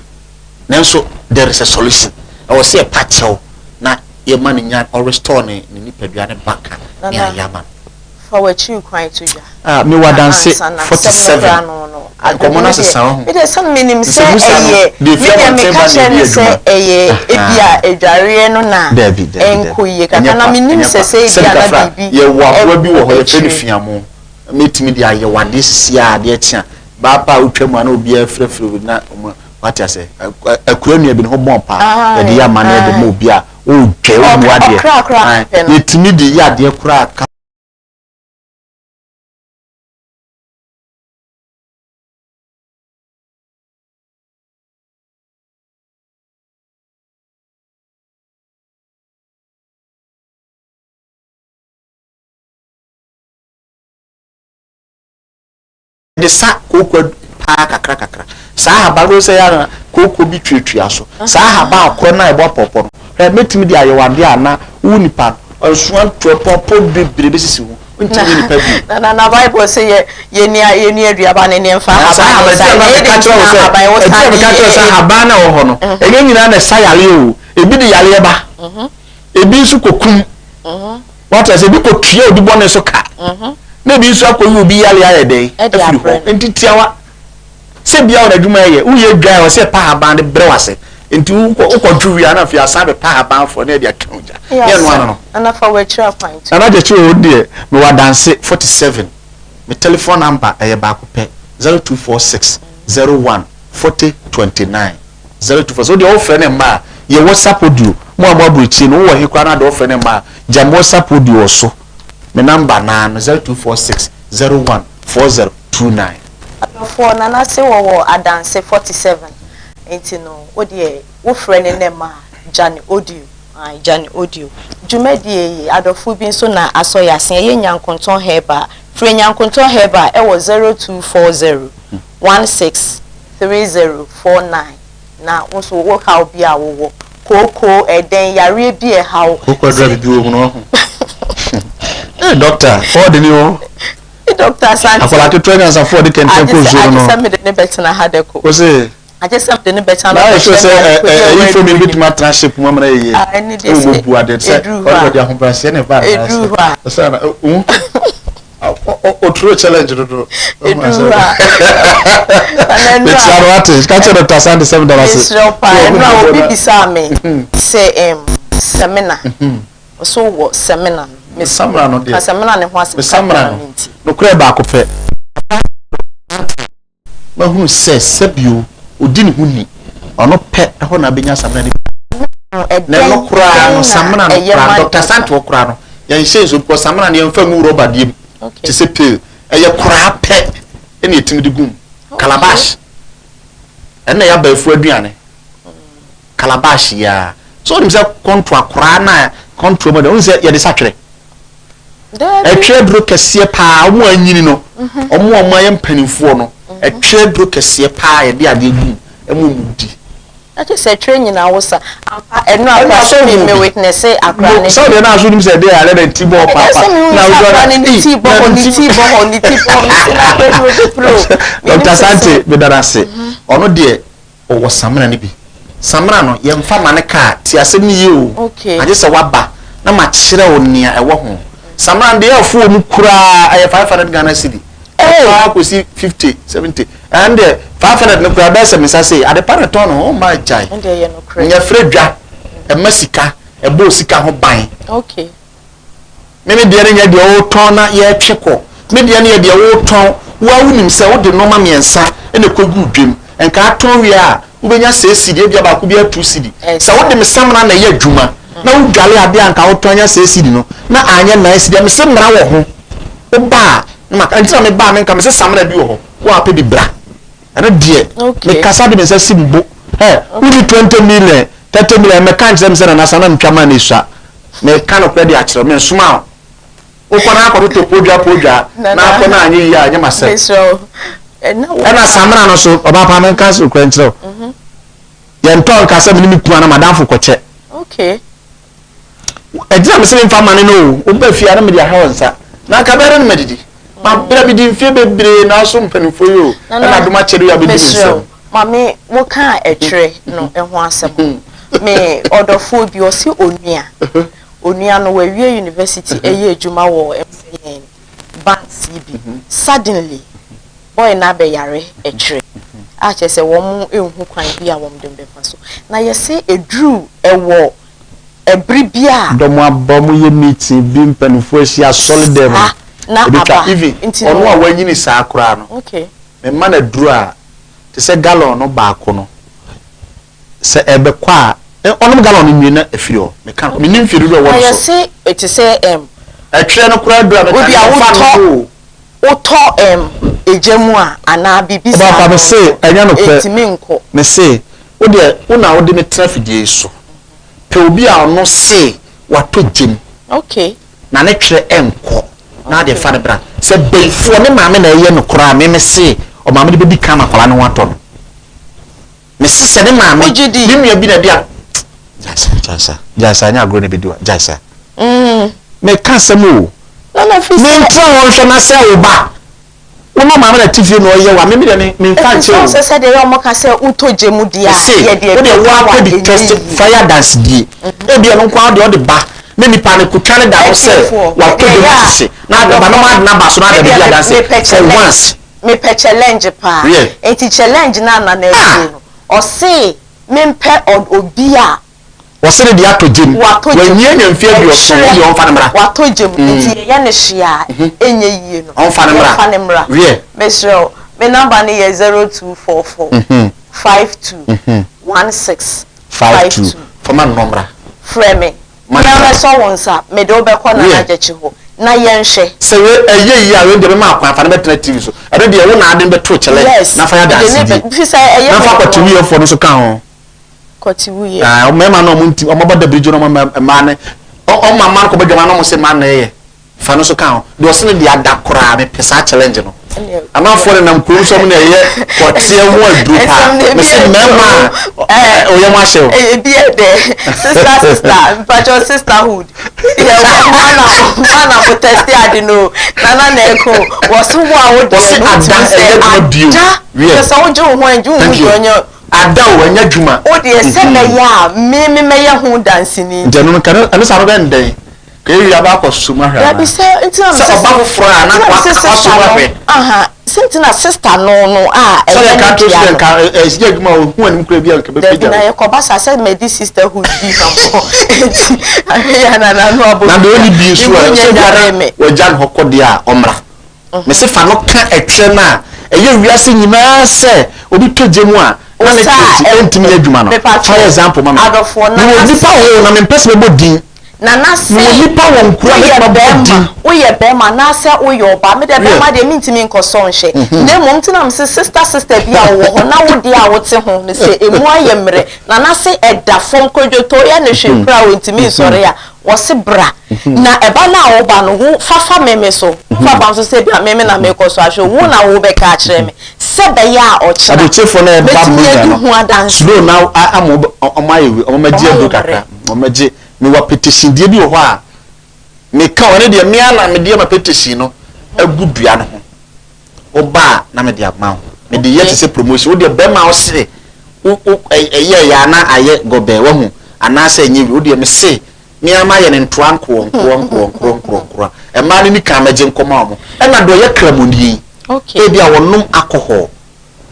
S2: Nanso there is a solution. Ɛwɔ sɛ yɛpa kyɛw na yɛma no nya, ɔ restore ne ne nipadua no back a, ne
S1: Nana,
S2: ayɛ ama no.
S1: fa w'akyiri kwan to dwa.
S2: Ah, mewɔ
S1: Na
S2: adanse
S1: ansa na
S2: 47.
S1: asɛm no koraa no no,
S2: Nkɔmmɔ no
S1: me
S2: asesa
S1: deɛ,
S2: wahu.
S1: me deɛ sɛ menim sɛ
S2: Nsɛmmusa no,
S1: ɛyɛ,
S2: deɛ
S1: me
S2: ɛfiri
S1: deɛ
S2: abɔnten
S1: meka
S2: ba na
S1: kyerɛ
S2: ɛdi
S1: no sɛ
S2: adwuma.
S1: ɛyɛ ebia adwareɛ no na
S2: Dabi, dabi, dabi.
S1: ɛnkɔ yie kakra,
S2: Ɛnyɛ
S1: na
S2: kwa,
S1: menim
S2: ɛnyɛ
S1: sɛ
S2: kwa.
S1: sɛ
S2: Sɛbi
S1: ebia na
S2: kafra,
S1: biribi
S2: yɛwɔ aboa bi wɔ
S1: ɛwɔ
S2: hɔ, yɛfrɛ no
S1: akyire.
S2: fiamo. Mɛtumi de ayɛ wo adeɛ sisi a adeɛ kye a, baa pa a wotwa mu a na obiara firafira obi na ɔmo wate ase. Akura nua bi ne ho bɔn paa, yɛde yɛ amanneɛ de ma obi a ɔredwa ɔmu adeɛ. Yɛtumi de yɛ adeɛ koraa ka. Yɛde sa kooko paa kakra kakra. Saa ahaban no sɛ yɛ kooko bi tuatua so. Saa ahaban akorɔ no a ɛbɔ pɔpɔ no, hwɛ, mɛtumi de ayɛ wadeɛ a na wo nipa no nsoa ntoa pɔpɔ bebree bɛsisi ho. Wontumi nyɛ nipa bio.
S1: Na na na Bible sɛ yɛ yɛni yɛni aduaba no ne mfa
S2: ahaban ne sa. Ɛyɛ de nti na ahaban wɔ saa de yɛ. Sɛ ahaban na ɛwɔ hɔ no, ɛnyɛ nyinaa na ɛsa yareɛ o. Ebi de yareɛ ba. Ebi nso kɔkum. Wate ase? Ebi kɔtua obi bɔne so ka. Na ebi nso akɔyi obi yareɛ ayɛ dɛn? Afiri hɔ. Nti tiawa. Sɛ bia wɔn adwuma yɛ, woyɛ dwa a wɔsɛ pa ahaban de brɛ wase. Nti wokɔdwo wie a na afei asan bɛpa ahaban foɔ na yɛde aka ogya. Ne ɛno ano no.
S1: Nana fa w'akyiri akwan
S2: to. Nana Gyakye o deɛ mewɔ adanse 47. Me telephone number ɛyɛ baako pɛ 0246 01 40 29. 024 sɛ wodeɛ wofrɛ ne mma a yɛ WhatsApp audio mo a mo aburokyire no wowɔ he koraa na de wofrɛ ne mma a gya me WhatsApp audio wɔ so me number naa no 0246 01 40 29.
S1: Adɔfoɔ Nana se wɔwɔ adanse 47 nti no wodeɛ wofrɛ ne nɛ ma a gya ne audio ae gya ne audio. Dwumadie yi adɔfoɔ bi nso na asɔ yɛ ase ɛyɛ Nyankontɔn Herbal frɛ Nyankontɔn Herbal ɛwɔ 0240 16 3049 na wo nso wo haw bi a wowɔ kooko ɛdɛn yareɛ bi ɛhaw.
S2: Kooko adura bibi wɔ mu no ɔho. Ee doctor ɔɔde ni o.
S1: Doctor Asante.
S2: Akwadaa ketewa nyansafo ɔde kɛntɛn kɔ nsuo no.
S1: Agye sɛ mede ne bɛtena ha dɛ ko.
S2: O se.
S1: Agye sɛ mede ne bɛtena
S2: na ayɛ sɛ ɛyi fo mi bitumi atena ship mu amana yɛ yie.
S1: Ɛne deɛ sɛ
S2: ɛwɔ bu ade sɛ ɔde ɔde ahobrɛaseɛ na ɛba
S1: Eduru hɔ a.
S2: Ɛsɛ na ohun oturo challenge dodo.
S1: Eduru hɔ a.
S2: Mekyia no ate ka kyerɛ Dr. Asante sɛ meda no ase.
S1: Mesrɛ paa ɛno a obi bisaa me sɛ ɛm sɛmina so wɔ sɛmina no.
S2: Samina no deɛ.
S1: Sɛmina ne ho asɛm
S2: samina no nokorɛ baako pɛ. Mahunu sɛ sɛbio odi ne ho ni ɔno pɛ ɛhɔ na abɛnya samina no bi. Na ɛno koraa no samina no koraa Dr. Asante wɔ koraa no yɛnhyɛ nsuo because samina no yɛmfa ngu rɔba deɛ mu te sɛ pail ɛyɛ koraa pɛ ɛna yɛtumi de gu mu calabash ɛna yɛ abaafo aduane calabash yaa so wonim sɛ kɔntoa koraa na kɔntoa mu de wonim sɛ yɛde satwerɛ ɛtwerɛ duro kɛseɛ paa wɔn a anyini no wɔn a wɔn ayɛ mpanimfoɔ no ɛtwerɛ duro kɛseɛ paa yɛde adeɛ gu mu ɛmu mu di.
S1: Ɛkyɛ sɛ ɛtwerɛ nyinaa wo sa ampa ɛno akora so mi mi witness akora ne.
S2: Sɛ ɔdeɛ naa so nim sɛ ɛdeɛ ayɛ dɛ ti bɔ paapa.
S1: Ɛsɛ mi hu sɛ akora ne ne ti bɔ hɔ ne ti bɔ hɔ ne ti bɔ hɔ mi si na akora duro bi pro.
S2: Dr. Asante mi dara ase ɔno deɛ ɔwɔ samina no bi samina no yɛmfa ma ne kaa ti asɛm no yie o agye sɛ waba na ma kyerɛ wo nea ɛwɔ ho samina no deɛ ɛfo wɔ mu koraa ɛyɛ 500 Ghana cedi ɛkɔ akɔsi 50 70 ɛn deɛ 500 no koraa bɛyɛ sɛ mesa sei ade pa na tɔn no ɔma agyae nyɛ frɛ dwa ɛma sika ɛbɔ sika ho ban me me deɛ no nyɛ deɛ wotɔn na yɛtwe kɔ me deɛ no yɛ deɛ wotɔn wo a wonim sɛ wode nneɛma mmiɛnsa ɛna ɛkɔgu dwam nka atɔn wie a wobɛnya sɛ cedi ebia baako bi atu cedi sɛ wode me samina na ɛyɛ adwuma na wodwale adeɛ a nka wotɔn anya sɛ cedi no na anyɛ nan cedi a mese mmara wɔ ho woba a na maka nti na meba a menka mese samina bi wɔ hɔ wo a pɛ bi bra ɛno deɛ mekasa de me nsa si mbo ɛ wodi 20 million 30 million mɛka nkyerɛ me sɛ nana sa na metwa ma no esua meka nokorɛ de akyerɛ me nsoma wo wokɔ na akɔtotɔ podwa podwa na akɔ na anyɛ yie a nyɛ masɛm ɛna samina no so ɔbaa pa menka nokorɛ nkyerɛ wo yɛntɔ nka sɛ mene me kunu ana madamfo kɔkyɛ ɛgyina me sɛ memfa ma ne no o woba fie a na mede ahwɛ wo nsa na anka bɛyɛ dɛ no madidi mabrɛ medi mfeɛ bebree nanso mpanimfoɔ yi o ɛna adom akyɛde yi abɛdi me nsam
S1: Maame wokaa ɛtwerɛ no ho asɛm me ɔdɔfoɔ bi ɔse onua onua no wawie university ɛyɛ adwuma wɔ MTN banks yi bi suddenly boy no abɛyare ɛtwerɛ a kyerɛ sɛ wɔn nhu kwan bi a wɔn de bɛfa so na yɛse eduru ɛwɔ ɛbere bi a.
S2: Dɔm aba mo yɛ meeting bi mpanimfoɔ ahyia asɔre dɛm
S1: na aba
S2: even ɔno a wanyini saa koraa no mema no aduru a te sɛ gallon no baako no sɛ ɛbɛkɔ a ɔnom gallon no nwie na efiri hɔ meka no menim mfie dodoɔ ɛwɔ no
S1: so. Yɛse te sɛ ɛm.
S2: Ɛtwerɛ no koraa aduru a meka no yɛmfa no o.
S1: Wotɔ ɛm egya mu a anaa biribi saa
S2: no
S1: nso
S2: ɛnyɛ nokorɛ
S1: ɛntumi nkɔ.
S2: Mese wo deɛ wo na wode me tena fidie yi so pɛ obi a ɔno se watɔ gyem
S1: Okay.
S2: na ne twerɛ ɛnkɔ na adeɛ fa no bra. Sɛ bayifoɔ ne maame na ɛyɛ no koraa me me se ɔmaame no bɛdi kan ma akwadaa no ho atɔ no. Me se sɛ ne maame ne nua bi na ɛde a gyae saa gyae saa gyae saa nyɛ agorɔ na ɛbɛdi wa gyae saa. Mm. Meka asɛm o. Mentra hɔ nhwɛ na sɛ wo ba Wo ne ɔmaame na te fie na ɔyɛ wo a, me me deɛ me me nfa nkyɛ o.
S1: Ɛfiri sɛ sɛdeɛ ɛyɛ wɔn ka sɛ wotɔ gya mu deɛ a, yɛ deɛ
S2: Wo deɛ wo ara pɛ bi test fa yɛ adansedie. Ebi ɛno nko ara deɛ ɔde ba na nipa no kotwa ne da ho sɛ watɔ gya mu ahyehye na ade ba na ɔmo ade no aba so na ade abɛdi adanse for once.
S1: Mepɛ challenge paa. Nti challenge no a Nana abue no, ɔse mempɛ obi a
S2: Wɔse ne deɛ atɔ gyam.
S1: Watɔ gyam.
S2: Wanyi anya mfeɛ aduɔson, wo deɛ ɔmfa no mmra.
S1: Watɔ gyam, nti yɛyɛ no hwee a, ɛnyɛ yie no.
S2: Ɔmfa no mmra.
S1: Yɛmfa no mmra.
S2: Wiɛ.
S1: Mesrɛ wo, me number no yɛ 0244 52 16 52.
S2: Fa ma no na ɔmmra.
S1: Frɛ me, na mɛsɔ wo nsa, mede wo bɛkɔ Nana Gyakye hɔ, na yɛnhwɛ.
S2: Sɛ wei ɛyɛ yie a, wei deɛ mɛma akwan, fa no bɛtena TV so. Ɛno deɛ wo na ade no bɛto kyɛlɛ, na fa yɛ adansedie. Na fa kɔte wiefoɔ no nso ka ho.
S1: Kɔte wuiɛ.
S2: Ah, mmarima no ɔmo nti ɔmo bɔ dabirigye no ɔmo mmaa no ɔmo mma no kɔbɔ dwama no ɔmo se mmaa na ɛyɛ fa no so ka ho deɛ ɔse no deɛ ada koraa mepɛ saa challenge no amanfoɔ no nam kurom sɛ ɔmo na ɛyɛ kɔteɛ ho aduro paa mese mmarima a ɔyɛ mo ahyɛ o.
S1: Ebi yɛ dɛ sister sister mpakyɛw sisterhood yɛ wɔ mana mana mo tɛsi ade no nana na ɛko wɔso wo a wo deɛ no
S2: wotumi sɛ
S1: ada kyɛ sɛ wogye wo ho ɛngye wo ho deɛ ɔnyɛ
S2: Ada o, ɛnyɛ adwuma.
S1: Wo deɛ sɛ mɛyɛ a, me me mɛyɛ ho danseni.
S2: Nti ɛno no, nka ɛno saa no bɛn dɛn? Ka yɛwie aba akɔ so mu ahwɛ anaa?
S1: Dabi sɛ nti na
S2: Sɛ ɔba foforɔ a na
S1: nti na mese
S2: wasɔ
S1: sister
S2: mu
S1: no,
S2: ahwɛ.
S1: aha, sɛ nti na sister no no a
S2: Sɛ
S1: ɛyɛ
S2: yɛka
S1: ne
S2: to
S1: dea
S2: so dɛ
S1: no.
S2: nka ɛyɛ adwuma a ohu anim koraa bi a nka
S1: Dabi
S2: bɛpagya
S1: na
S2: wo.
S1: yɛkɔba saa sɛ madi sisterhood bi hwammɔ nti ahwɛ yɛ a na n'ano abɔ
S2: Na deɛ
S1: bi
S2: ɔnni
S1: a,
S2: bi
S1: me
S2: nso
S1: mu
S2: ɛ,
S1: nyɛ
S2: sɛ biara
S1: nyare me.
S2: wagya ne hɔ kɔ deɛ a, ɔmmra. Mese fa no ka ɛtwerɛ no a ɛyɛ wiase nyinaa sɛ obi tɔ gya mu a na ne twerɛ nti ɛntumi nyɛ adwuma no. Fa yɛ example ma me. Mewɔ nnipa wɔ hɔ o na mempɛ sɛ mɛbɔ din. Mewɔ nnipa wɔ nkuro a mɛtumi abɔ din.
S1: Woyɛ bɛrima anaasɛ woyɛ ɔbaa me deɛ bɛrima deɛ mentumi nkɔsɔ nhwɛ na mmom nti na mese sister sister bi a wowɔ hɔ na wo deɛ a wote ho no sɛ ɛmu ayɛ mmerɛ na na se ɛda fam kodwotoo yɛ no hwee koraa ɔntumi nsɔre a Wɔse bra, na ɛba no a woba no, wo fa fa me me so, fa ba nso sɛ ebia me me na merekɔ so ahwɛ wo na wobɛka akyerɛ me, sɛ ɛbɛyɛ a ɔkyena
S2: Aburokyefoɔ no ɛba
S1: mɛtumi
S2: Buronya
S1: adi
S2: no,
S1: ho adanseɛ.
S2: slow na ama wɔn ayɛ wei, wɔn agye
S1: Wɔayɛ
S2: aduro
S1: mmerɛ.
S2: kakra, wɔn agye, mewɔ apetition deɛ bi wɔ hɔ a, meka o, ɛno deɛ me ara na mede ama petition no agu dua no ho, woba a na mede ama wo, mede yɛ te sɛ promotion, wo deɛ bɛrima a wose wo wo ɛyɛ yɛ a na ayɛ gɔbɛɛ wahu anaasɛ ɛnyɛ wi, wo deɛ mese me ara mayɛ no ntoa nkoɔ nkoɔ nkoɔ nkorɔ nkorɔ nkorɔ a mmaa no ni kan mɛgye nkɔma wɔn, ɛna deɛ ɔyɛ kramoni yi ebi a wɔnom alcohol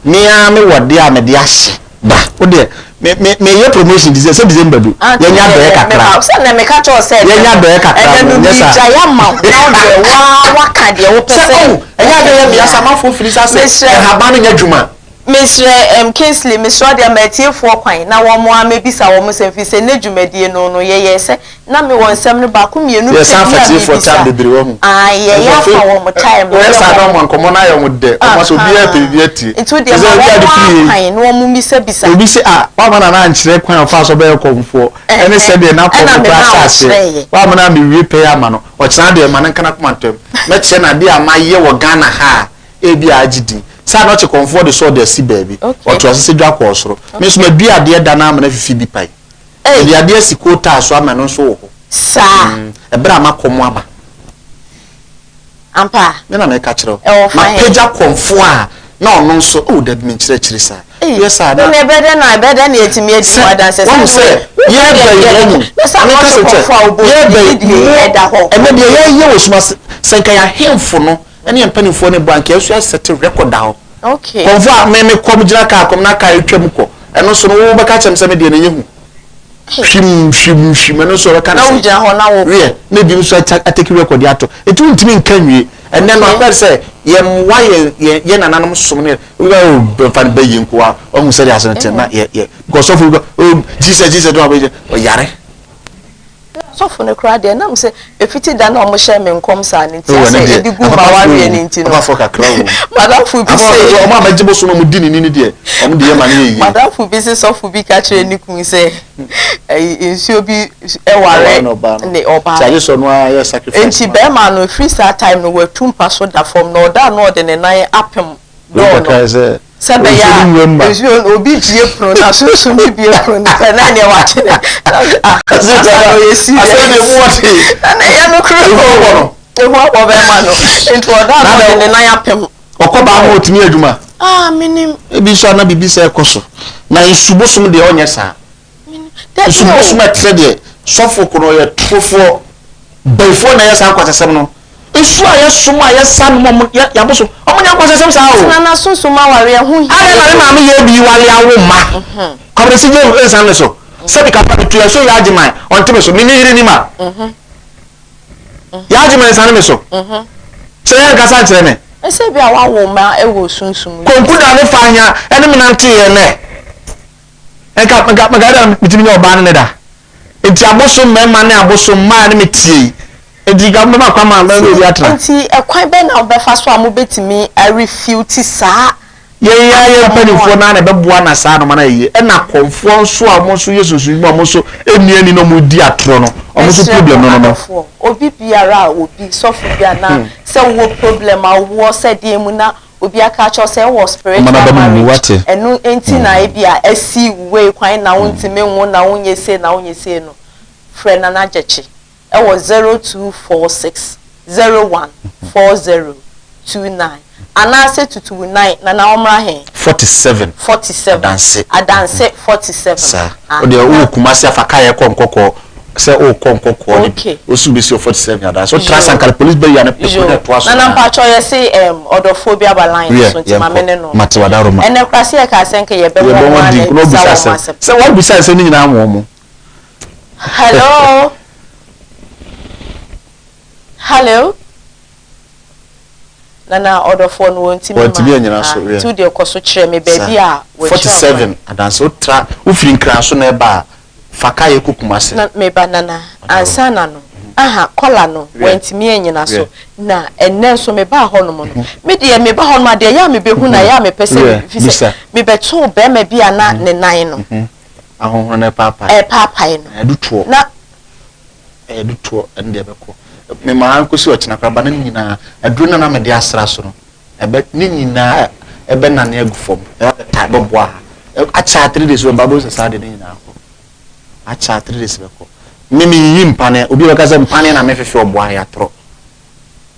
S2: Me ara me wɔ deɛ a mede ahyɛ da. Wo deɛ me me meyɛ promotion ti sɛ sɛ December du.
S1: Ah,
S2: Yɛnya
S1: nti
S2: adɔeɛ
S1: deɛ
S2: kakra.
S1: meba sɛ na meka kyerɛ wo sɛ ɛnɛ
S2: Yɛnya
S1: no
S2: adɔeɛ kakra
S1: ɛnɛ
S2: no
S1: no
S2: nyɛ saa.
S1: megyae ama wo na wo deɛ waa waka deɛ wopɛ
S2: Sɛ
S1: sɛ
S2: oh ɛnyɛ
S1: woka
S2: adeɛ yɛ mmea
S1: biara.
S2: sɛ amanfoɔ fili sa sɛ
S1: Mesrɛ
S2: nhaban no nyɛ adwuma.
S1: Mesrɛ um, Kingsley, mesrɛ wo deɛ ma atiefoɔ kwan na wɔn ara mmɛbisa wɔn nsɛm firi sɛ nnɛ dwumadie no no yɛyɛɛ sɛ na mewɔ nsɛm no baako mmienu pɛ
S2: Yɛsan
S1: bi
S2: fa
S1: a
S2: atiefoɔ time
S1: mebisa.
S2: bebree wahu.
S1: Ae, yɛyɛ
S2: Nso
S1: afa
S2: afei
S1: wɔn time no
S2: woyɛ
S1: yɛ
S2: saa na
S1: wɔn.
S2: wɔn nkɔmmɔ no ayɛ wɔn dɛ. Wɔn asɛ obiara pɛ biribi atie.
S1: Nti wo
S2: Te
S1: deɛ
S2: sɛ
S1: ma
S2: obi a
S1: wɔn
S2: de firi
S1: ara
S2: yei.
S1: kwan na wɔn mmisabisa.
S2: Obi se ah woamma Nana ankyerɛ kwan a ɔfaa so bɛyɛ kɔmfoɔ ɛne sɛdeɛ
S1: Ɛhɛn,
S2: n'akɔm
S1: ɛna
S2: no koraa
S1: memaa
S2: hyɛ aseɛ.
S1: wokyerɛeɛ.
S2: Woamma no ammewie pɛyɛ amma no. Ɔkyena deɛ ma no nka n'akoma ntam. Mɛkyerɛ no adeɛ a mayɛ wɔ Ghana ha a ebia agye din. Sɛ anɔkye kɔmfoɔ de sɔɔ de asi baabi. Ɔto ase sɛ dwa kɔɔ soro. Me nso madua adeɛ da no ara ma no afifi bi pae. Mede adeɛ asi kootaa so ama ɛno nso wɔ hɔ.
S1: Saa.
S2: Ɛberɛ a makɔ mu aba.
S1: Ampa.
S2: Me na meka kyerɛ wo.
S1: Ɛwɔ fa he?
S2: Mapagya kɔmfoɔ a na ɔno nso, oh dabi menkyerɛ akyiri saa. Woyɛ saa na.
S1: Ɛnna ɛbɛyɛ dɛn na ɛbɛyɛ dɛn na yɛatumi adi ho
S2: Sɛ,
S1: adanseɛ?
S2: wahu
S1: Sɛ
S2: sɛ,
S1: woka
S2: yɛreba
S1: deɛ
S2: yi,
S1: deɛ
S2: wahu.
S1: na sɛ
S2: Meka
S1: anɔkye
S2: sɛ kyɛ,
S1: kɔmfoɔ a wobɔ
S2: yɛreba
S1: din
S2: yi,
S1: ne deɛ
S2: mo,
S1: ɛda hɔ.
S2: ɛnɛ deɛ yɛreyɛ wɔ sum ase, sɛ nka yɛn ahemfo no ne yɛn mpanimfoɔ no bɔ a, nka yɛn nso yɛasɛte record da hɔ.
S1: Okay.
S2: Kɔmfoɔ a me mekɔ megyina kaa kɔm na kaa retwam kɔ, ɛno nso no wobɛka kyerɛ me sɛ me deɛ no ɛnyɛ hu. Hwim hwim hwim ɛno nso ɔbɛka no
S1: Na
S2: sɛ
S1: wogyina hɔ na wo.
S2: Wiɛ, na ebi nso atake record ato. Enti wontumi nka nwie. Ɛnnɛ no akɔyɛ sɛ yɛmmoa yɛn yɛn yɛn nananom som no. Obi bɛ oh bɛmfa no bɛyɛ nko a ɔhu sɛdeɛ asɛm te na yɛ yɛ because sɔfo bi kɔ oh Jesus Jesus no abɛgye ɔyare.
S1: Sɔfo no koraa deɛ, nam sɛ ɛfiti da no a wɔhyɛɛ me nkɔm saa no nti, asɛ ɛde gu m'awareɛ no nti no, madamfo bi se,
S2: Wɔn a bɛgye bosom na wɔdi ne ni no deɛ, wɔn deɛ ma no yɛ yie.
S1: Madamfo bi se sɔfo bi ka kyerɛɛ ne kunu sɛ ɛyi nsuo bi ware ne ɔbaa no. Nti bɛrima no ɛfiri saa time no watu mpa so da fam na ɔda a na ɔde ne nan apem door no. Sɛ ɛbɛyɛ a nsuo no obi bie pono na sunsum bi bie pono no pɛ na ɛneɛ wakye ne ah asa na ɔyɛ serious na na ɛyɛ no koro ehu abɔ bɛrima no nti ɔda a na ɔde ne nan apem.
S2: Ɔkɔ baa ma ɔtumi yɛ adwuma.
S1: Ah menim.
S2: Ebi nso ana biribi sɛ ɛkɔ so na nsubosom deɛ ɔnyɛ saa. Nso bosom a ɛte sɛ deɛ sɔfo ko no ɔyɛ torofoɔ, bayifoɔ na ɛyɛ saa nkwaseasɛm no. Nsu a yɛsom a yɛsa nom ɔmo yɛ yɛabosom ɔmo nyɛ nkwaseasɛm saa o.
S1: Tena na sunsum awareɛ ho hia.
S2: Adɛn na me maame yɛ bi wale awo mma? Kwabena si gye nsa me so. Sɛbi kapa me tu ɛso yɛ agyeman ɔnte me so me ne yere nim a. Yɛ agyeman nsane me so. Sɛ yɛ nkasa nkyerɛ me.
S1: Ɛsɛ bi a wawo mma ɛwɔ sunsum.
S2: Konku da ne fa ahia ɛne me nanteeɛ nɛ. Nka nka nka ɛda metumi nyɛ ɔbaa ne ne da. Nti abosom mmarima ne abosom mmaa ne me tie yi. Nti nka mobɛma kwan ma mɛne obi atena.
S1: Nti ɛkwan bɛn na wobɛfa so a mobɛtumi a refute saa
S2: Yɛn ara yɛn
S1: asɛm no
S2: mpanimfoɔ
S1: a?
S2: no ara na ɛbɛboa na saa nnoɔma no ayɛ yie. Ɛna akɔmfoɔ nso a wɔn nso yɛ sunsum dwuma a wɔn nso nni ani na wɔredi atorɔ no, wɔn nso
S1: Mesrɛ mo
S2: problem no no no.
S1: adɔfoɔ, obi biara a obi, sɔfo bi anaa sɛ wowɔ problem a wowɔ sɛ deɛn mu na Obi aka akyerɛ wo sɛ wowɔ spiritual marriage, ɛno nti na ebia asi wo wei kwan na wontumi nwo na wonyɛ sei na wonyɛ sei no, frɛ Nana Gyekye wɔ 0246 01 40 29 anaasɛ tutu wo nan, Nana ɔmmra he?
S2: 47
S1: 47
S2: Adanse
S1: Adanse 47
S2: Saa. Wo deɛ wowɔ Kumasi a fa kaa yɛ kɔ Nkɔkɔɔ sɛ wokɔ Nkɔkɔɔ no bi wosi wobɛsi wɔ 47 Adanse wotra Sankare police barrier no pɛ kuro no ɛtoa so
S1: Nana
S2: naa.
S1: mpakyɛw yɛse ɛɛm ɔdɔfoɔ bi aba line no
S2: Wiɛ
S1: so nti ma me
S2: yɛnkɔ
S1: ne no
S2: mate wadaroma.
S1: Ɛnɛ koraa sɛ yɛkaa sɛ nka yɛbɛbɔ
S2: Yɛbɔ
S1: wɔn
S2: wɔn
S1: a
S2: din
S1: na
S2: na
S1: yɛbisa
S2: wobisa
S1: wɔn
S2: asɛm
S1: asɛm.
S2: sɛ wabisa nsɛm no nyinaa ama wɔn.
S1: Hello Hello Nana ɔdɔfoɔ no wɔntumi ma
S2: Wɔntumi anyina so
S1: ah
S2: wiɛ.
S1: nti wodeɛ kɔ so kyerɛ me baabi
S2: Saa
S1: a wɔakyerɛ
S2: 47 Adanse wotra wofiri Nkran so na ɛba a Fa ka yɛ kɔ Kumasi.
S1: Na me ba Nana, ansa na no, aha, kɔla no, wantumi annyina so. Na ɛnnɛ nso mebaa hɔnom no, me deɛ meba hɔnom a, deɛ ɛyɛ a mebɛhu na ɛyɛ a mepɛ sɛ me, fi sɛ, mebɛtoo barima bi a na ne nan no.
S2: Ahonhono no ɛpaapae.
S1: Ɛpaapae no.
S2: Ɛyɛ dutoɔ.
S1: Na.
S2: Ɛyɛ dutoɔ, ɛno deɛ ɛbɛkɔ. Memaa nkɔsi ɔkyena koraa, ba no nyinaa, aduro no a na mede asra so no, Ɛbɛ ne nyinaa ɛbɛnane agu fam. Ɛbɛta ɛbɛboa ha. Akyɛ a 3 days bɛba bɛhu sɛ saa de ne nyinaa kɔ. Akyɛ a 3 days bɛkɔ. Me me yiyi mpaneɛ. Obi bɛka sɛ mpaneɛ na mefefe ɔboa ɛyɛ atorɔ.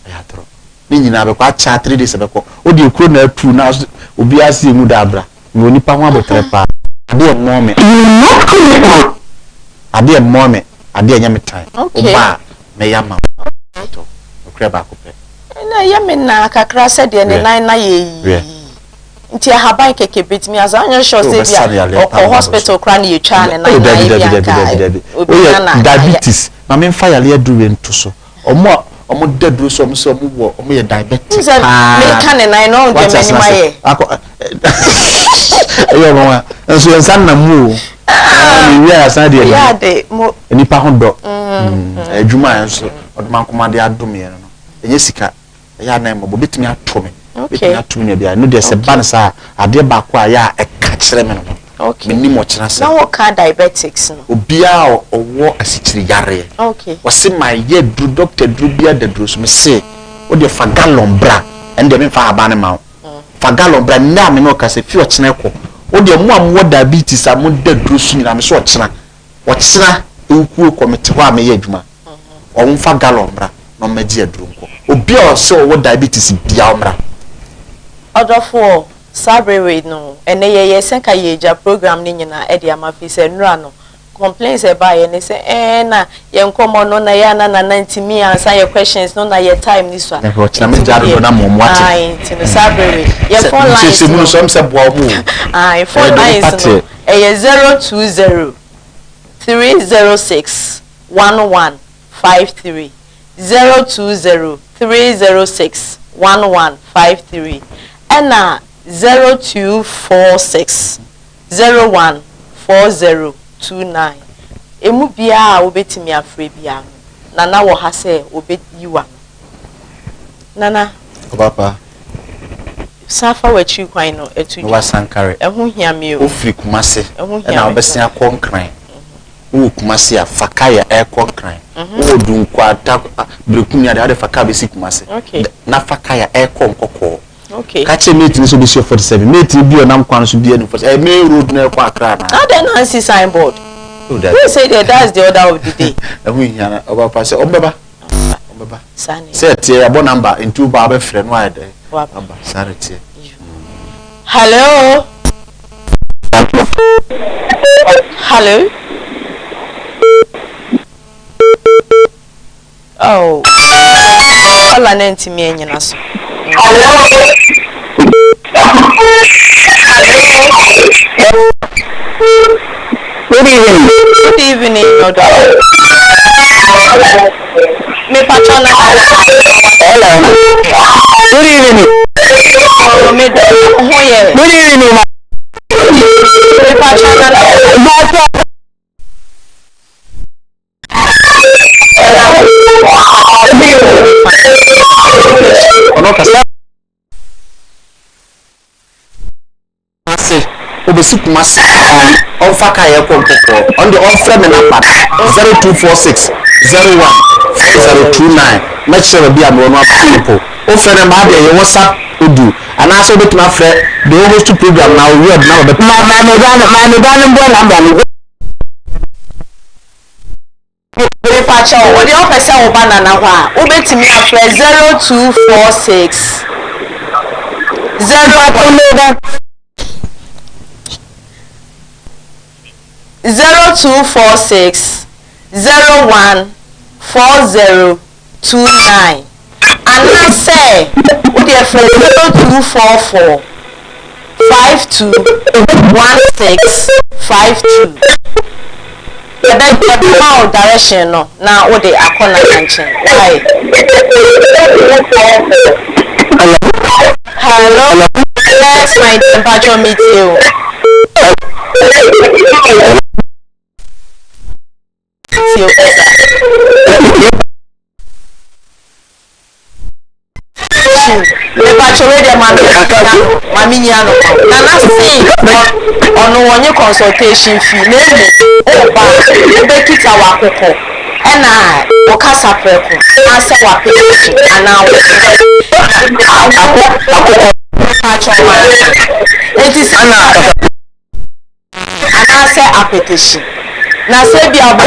S2: Ɛyɛ atorɔ. Ne nyinaa bɛkɔ. Akyɛ a 3 days bɛkɔ. O deɛ kuro na atu na obi ase emu da abra. Me onipa ho abotrɛ paa. Adeɛ mmɔɔ me. Adeɛ mmɔɔ me. Adeɛ nyɛ me tan. Woba a mɛyɛ ama wo. Nokorɛ baako pɛ.
S1: Ɛna ɛyɛ me naa kakra sɛ deɛ ne nan na yɛ yi nti ahaban kɛkɛ bɛtumi asa wonyɛ sure sɛ bi a ɔkɔ hospital koraa na yɛtwaa ne nan na ebi anka obi na na
S2: diabetes ma memfa yareɛ aduru wei nto so ɔmo a ɔmo da duro so ɔmo sɛ ɔmo wɔ ɔmo yɛ diabetic
S1: paa meka ne nan na ɔmo deɛ m'anim ayɛ
S2: akɔ ɛyɛ ɔmo wa nso yɛn nsa nam mu o ɛɛ wia asan deɛ nipa ho dɔ adwuma a nso ɔdomankoma de adom yɛn no Ɛnyɛ sika, ɛyɛ a na mmɔbɔ bɛtumi ato me, bɛtumi ato me nua biara. Ɛno deɛ sɛ ba no saa a, adeɛ baako a ɛyɛ a ɛka kyerɛ me no no, mennim ɔkyena asɛm.
S1: Na woka diabetics no?
S2: Obiara a ɔwɔ asikyire yareɛ, ɔse mayɛ aduro, doctor aduro biara da duro so, mese wo deɛ fa gallon bra, ɛno deɛ memfa ahaban no mma wo, fa gallon bra, nnɛ a me ne wo kasa yi, fi ɔkyena kɔ, wo deɛ mo a mowɔ diabetes a moda duro so nyinaa, mese ɔkyena, Ɔkyena nkuo kɔ mete hɔ a meyɛ adwuma ɔmfa gallon mmra na ɔmmɛgye aduro nkɔ obi a ɔsɛ ɔwɔ diabetes bia ɔmmra.
S1: Ɔdɔfoɔ, saa bere wei no, ɛnnɛ yɛyɛ sɛ nka yɛregya program no nyinaa de ama firi sɛ nnora no, complaints a ɛbaeɛ ne sɛ ɛɛ na yɛn nkɔmmɔ no na ɛyɛ a na Nana ntumi ansa yɛ questions no na yɛ time no sua.
S2: Ɛhwɛ ɔkyena me gya dodo na mo mo ate.
S1: Ae, nti no saa bere wei, yɛ phone lines no.
S2: Sɛ mu no so ɛm sɛ boa wɔn o.
S1: Ae, phone lines no. Ɛyɛ 020 306 1153, 020 306 1153, ɛna 0246 01 4029. Emu biara a wobɛtumi afrɛ biara no, Nana wɔ ha sɛ ɔbɛyi w'ano. Nana.
S2: Ɔbapa.
S1: San fa w'akyiri kwan no to dwa.
S2: Sankare.
S1: Ɛho hia me o.
S2: Wofiri Kumase
S1: Ɛho hia
S2: ɛna
S1: me.
S2: wobɛsen akɔ Nkran. Wowɔ Kumase a, fa kaa yɛ ɛrekɔ Nkran. Wowɔ Dunkwa, Tarkwa, Berekum ne adeɛ a, wode fa kaa bɛsi Kumase. Na fa kaa yɛ ɛrekɔ Nkɔkɔɔ. Ka kyerɛ mate no sɛ ɔbɛsi wɔ 47. Mate no bi a ɔnam kwan no so biara nim 47. Ɛyɛ main road no ɛrekɔ Accra anaa?
S1: Adɛn na ansi signboard?
S2: Oh, dabi.
S1: Who say that that's the order of the day?
S2: Ɛho nhia na ɔba pa sɛ ɔmbɛba. Ɔmbɛba.
S1: Saa na
S2: Sɛ ɛteɛ yɛabɔ number nti woba wobɛfrɛ no ayɛ dɛn?
S1: Waba.
S2: Aba. Saa na ɛteɛ.
S1: Hello. Hello. Oh. Kɔla no ntumi anyina so.
S3: Hello. Good evening.
S1: Good evening, Odo. Me pacho na.
S3: Hello. Good evening.
S1: Oh, me do ho ye.
S3: Good evening, ma.
S1: Me pacho na.
S3: Bacho.
S2: Ɔno kasa ase obesi Kumase ɔmfa kaa yɛ kɔ Nkɔkɔɔ. Ɔno deɛ ɔmfrɛ me number 0246 01 4029. Mɛkyerɛ baabi a mewɔ no aba simple. Wofrɛ no maa deɛ yɛ WhatsApp odu anaasɛ wobɛtumi afrɛ deɛ ɔhost program na owie ɔde number bɛto.
S3: Ma ma me ba no ma me ba no mbɔ number no.
S1: Mepakyɛw, wo deɛ wopɛ sɛ woba Nana hɔ a, wobɛtumi afrɛ 0246 0 0246 01 4029 anaasɛ wodeɛ frɛ 0244 52 16 52. Yɛbɛma wo direction no na wode akɔ Nana nkyɛn. Why? Hello. Yes, my dear, mpakyɛw metie o. Tie o kasa. Mepakyɛw wei deɛ maame maame nyia no Nana se ɔno wɔnye consultation fee na emu woba a wobɛkita w'akokɔ ɛna wo kasa prɛko anaasɛ w'apɛtɛkyi anaa wo
S3: Akokɔ.
S1: Mepakyɛw maa enti sɛ anaasɛ apɛtɛkyi na sɛ bia wobɛ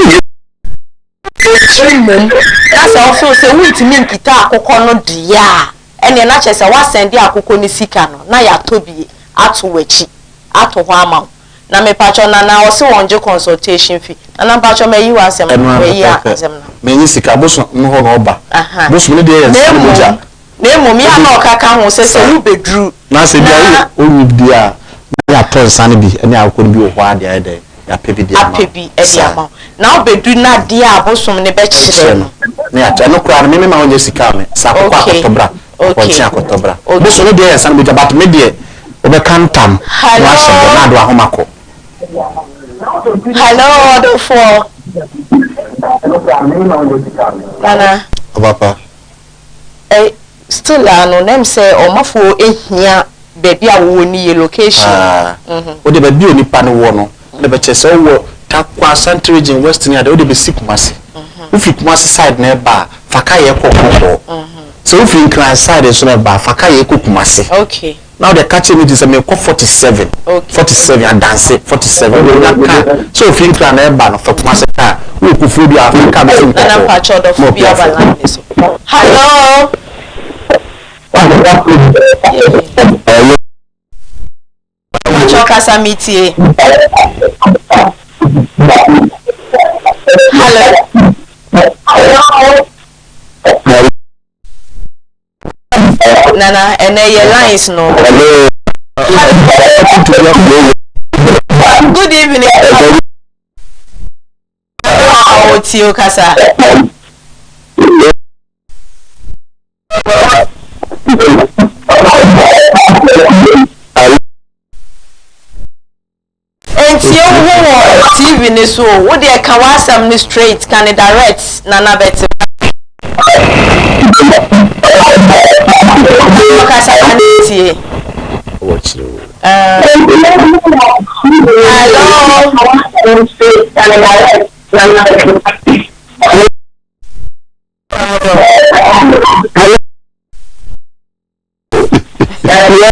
S1: akyiri mmom na sɛ wofeel sɛ wontumi nkita akokɔ no deɛ a, ɛneɛ na kyerɛ sɛ woasɛnde akokɔ no sika no na yɛatɔ bi ato w'akyi ato hɔ ama wo. Na mepakyɛw Nana ɔse wɔngye consultation fee. Nana mpakyɛw mayi w'asɛm
S2: Ɛno
S1: no,
S2: ara
S1: mayi
S2: pɛpɛɛpɛ.
S1: asɛm no.
S2: Menye sika, bosom no hɔ na ɔba.
S1: Aha.
S2: Bosom no deɛ yɛ
S1: Na
S2: nsa ne
S1: mmom,
S2: mogya.
S1: na mmom yɛ a na ɔka ka ho sɛ sɛ wobɛduru
S2: Na sɛ bia
S1: na
S2: wonni bi a, na yɛatɔ nsa no bi ne akokɔ no bi wɔ hɔ a de ayɛ dɛn, yɛapɛ bi de ama
S1: apɛ
S2: wo.
S1: bi de
S2: Saa.
S1: ama wo. Na wobɛdu na adeɛ a abosom no bɛkyerɛ
S2: Kyerɛ
S1: no.
S2: no. Na yɛatɔ. Ɛno koraa no, me mema wonyɛ sika a me. Sɛ akokɔ
S1: Okay.
S2: akɔtɔ bra,
S1: Okay.
S2: apɔnkye akɔtɔ bra.
S1: Okay.
S2: Bosom no deɛ yɛ nsa no mogya but me deɛ wobɛka ntam na
S1: Hello.
S2: wahyɛ bɔ na ade w'ahoma kɔ.
S1: Hello, ɔdɔfoɔ. Nana.
S2: Ɔbapa.
S1: Still a no, na m sɛ ɔmafoɔ ehia baabi a wowɔ ni yɛ location.
S2: Paa. Wode baabi a onipa no wɔ no, wode bɛkyerɛ sɛ wowɔ Tarkwa, Ashanti Region, West ne ade, wode bɛsi Kumasi. Wofiri Kumasi side na ɛba a, fa ka yɛ kɔ Nkɔkɔɔ. Sɛ wofiri Nkran side nso na ɛba a, fa ka yɛ kɔ Kumasi. Na wode ka kyerɛ me ti sɛ mekɔ 47, 47, Adanse, 47. Wode wonya kaa, sɛ ofiri Nkran na ɛba no, fa Kumasi kaa. Wowɔ Kofoɔ bi a, fa kaa bɛsi
S1: Nana
S2: Nkɔkɔɔ.
S1: mpakyɛ
S2: Na
S1: ɔdɔfo bi aba
S2: ɔpiafo.
S1: line ne so. Hello. Yeah. Mpakyɛ kasa metie. Hello. Nana, ɛnɛ yɛ lines no. Good evening. Awo tie o kasa. Ntie wo ho wɔ TV TV ne so o. Wo deɛ ka w'asɛm no straight, ka no direct, Nana bɛte. Ɔkasa na ne tie.
S2: Wɔ kyerɛ o.
S1: Hello.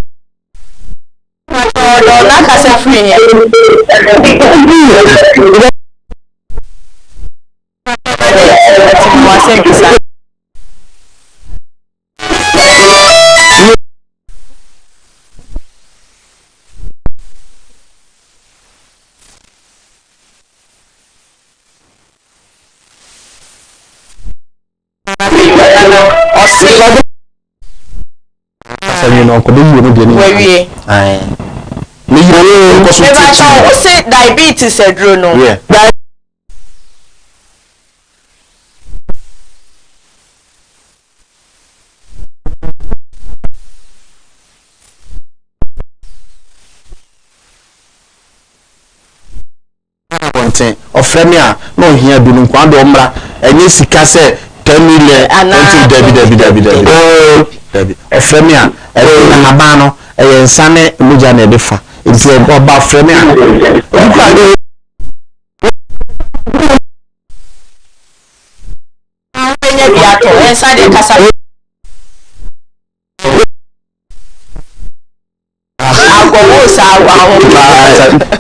S1: Ɔdɔ na kasa firi he. Wasɛm bisa. Ɔse.
S2: Kasa wie no ɔnkɔbɛ yie no deɛ ne
S1: Wawie.
S2: Ae. Ne yie no nkɔ so
S1: Mebakyɛ
S2: tie.
S1: wo se diabetes aduro no.
S2: Yeah. Abɔnten ɔfrɛ me a na ɔhia bi no nkoa de ɔmmra ɛnyɛ sika sɛ 10 million
S1: Anaa
S2: 20 dabi dabi dabi dabi dabi. Ɔfrɛ me a ɛno na haban no ɛyɛ nsa ne mogya na ɛde fa, nti ɔba frɛ me a obi kura de.
S1: Wobɛnya bi atɔ ɛnsa deɛ kasa agɔwo saa awa ho.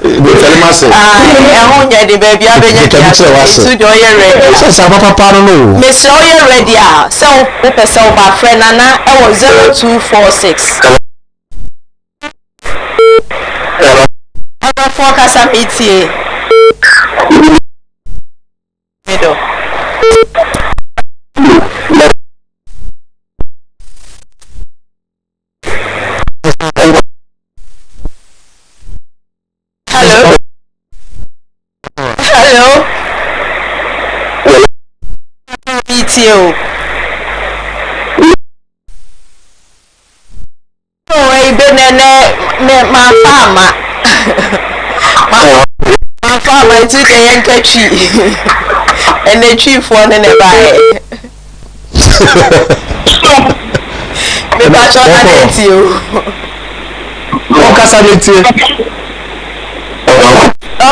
S2: Bɛfɛle ma se.
S1: Ɛho nyɛ de baabi abɛnya bi atɔ nti deɛ ɔyɛ ready a.
S2: Sɛ saa papapa no no o.
S1: Mesrɛ woyɛ ready a sɛ wopɛ sɛ woba frɛ Nana ɛwɔ 0246. Ɔdɔfoɔ kasa metie. Me dɔ. Hello. Hello. Metie o. Oh, ebe nene me mamfa ama. Mamfa ama nti deɛ yɛnka twi. Ɛnɛ twifoɔ ne ne baeɛ. Mepakyɛ na ne tie o.
S2: Ɔkasa ne tie.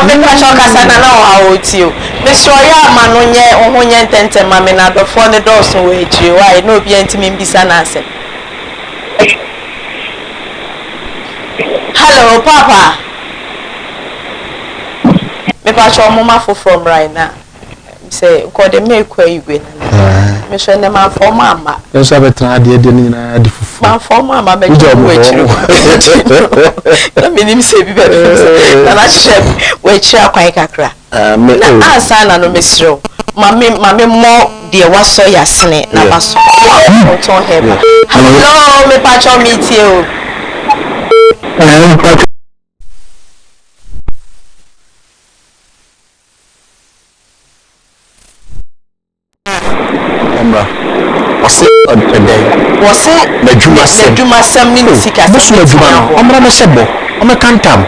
S1: Mepakyɛ ɔkasa na na ɔha wɔ tie o. Mesrɛ ɔyɛ ama no nyɛ wo ho nyɛ ntɛntɛm ma me na adɔfoɔ no dɔɔso wɔ akyire hɔ a na obiara ntumi mbisa no asɛm. Hello, Papa. Mepakyɛ ɔmoma foforɔ mmra na sɛ nkɔde meekɔ ayigwe no mesɛ nnɛ mamfa ɔmo amma.
S2: Nso abɛtena adeɛ deɛ no nyinaa de fufuo.
S1: Mamfa ɔmo amma, mɛgye ɔmo wɔ akyire na menim sɛ bi bɛbi sɛ na nahyehyɛ wɔ akyire akwan kakra.
S2: Me
S1: na
S2: oh.
S1: Ansa na no mesrɛ wo ma me ma me mmɔ deɛ wasɔ yɛ asene na basɔ ɔtɔn hɛba. Hello, mepakyɛ metie o.
S2: Ɔmmra. Ɔse ɛdɛn?
S1: Wɔse
S2: n'adwumasɛm.
S1: N'adwumasɛm ne ne sikasɛm.
S2: Bosom adwuma no, ɔmmra mɛhyɛ bɔ, ɔmmɛka ntam.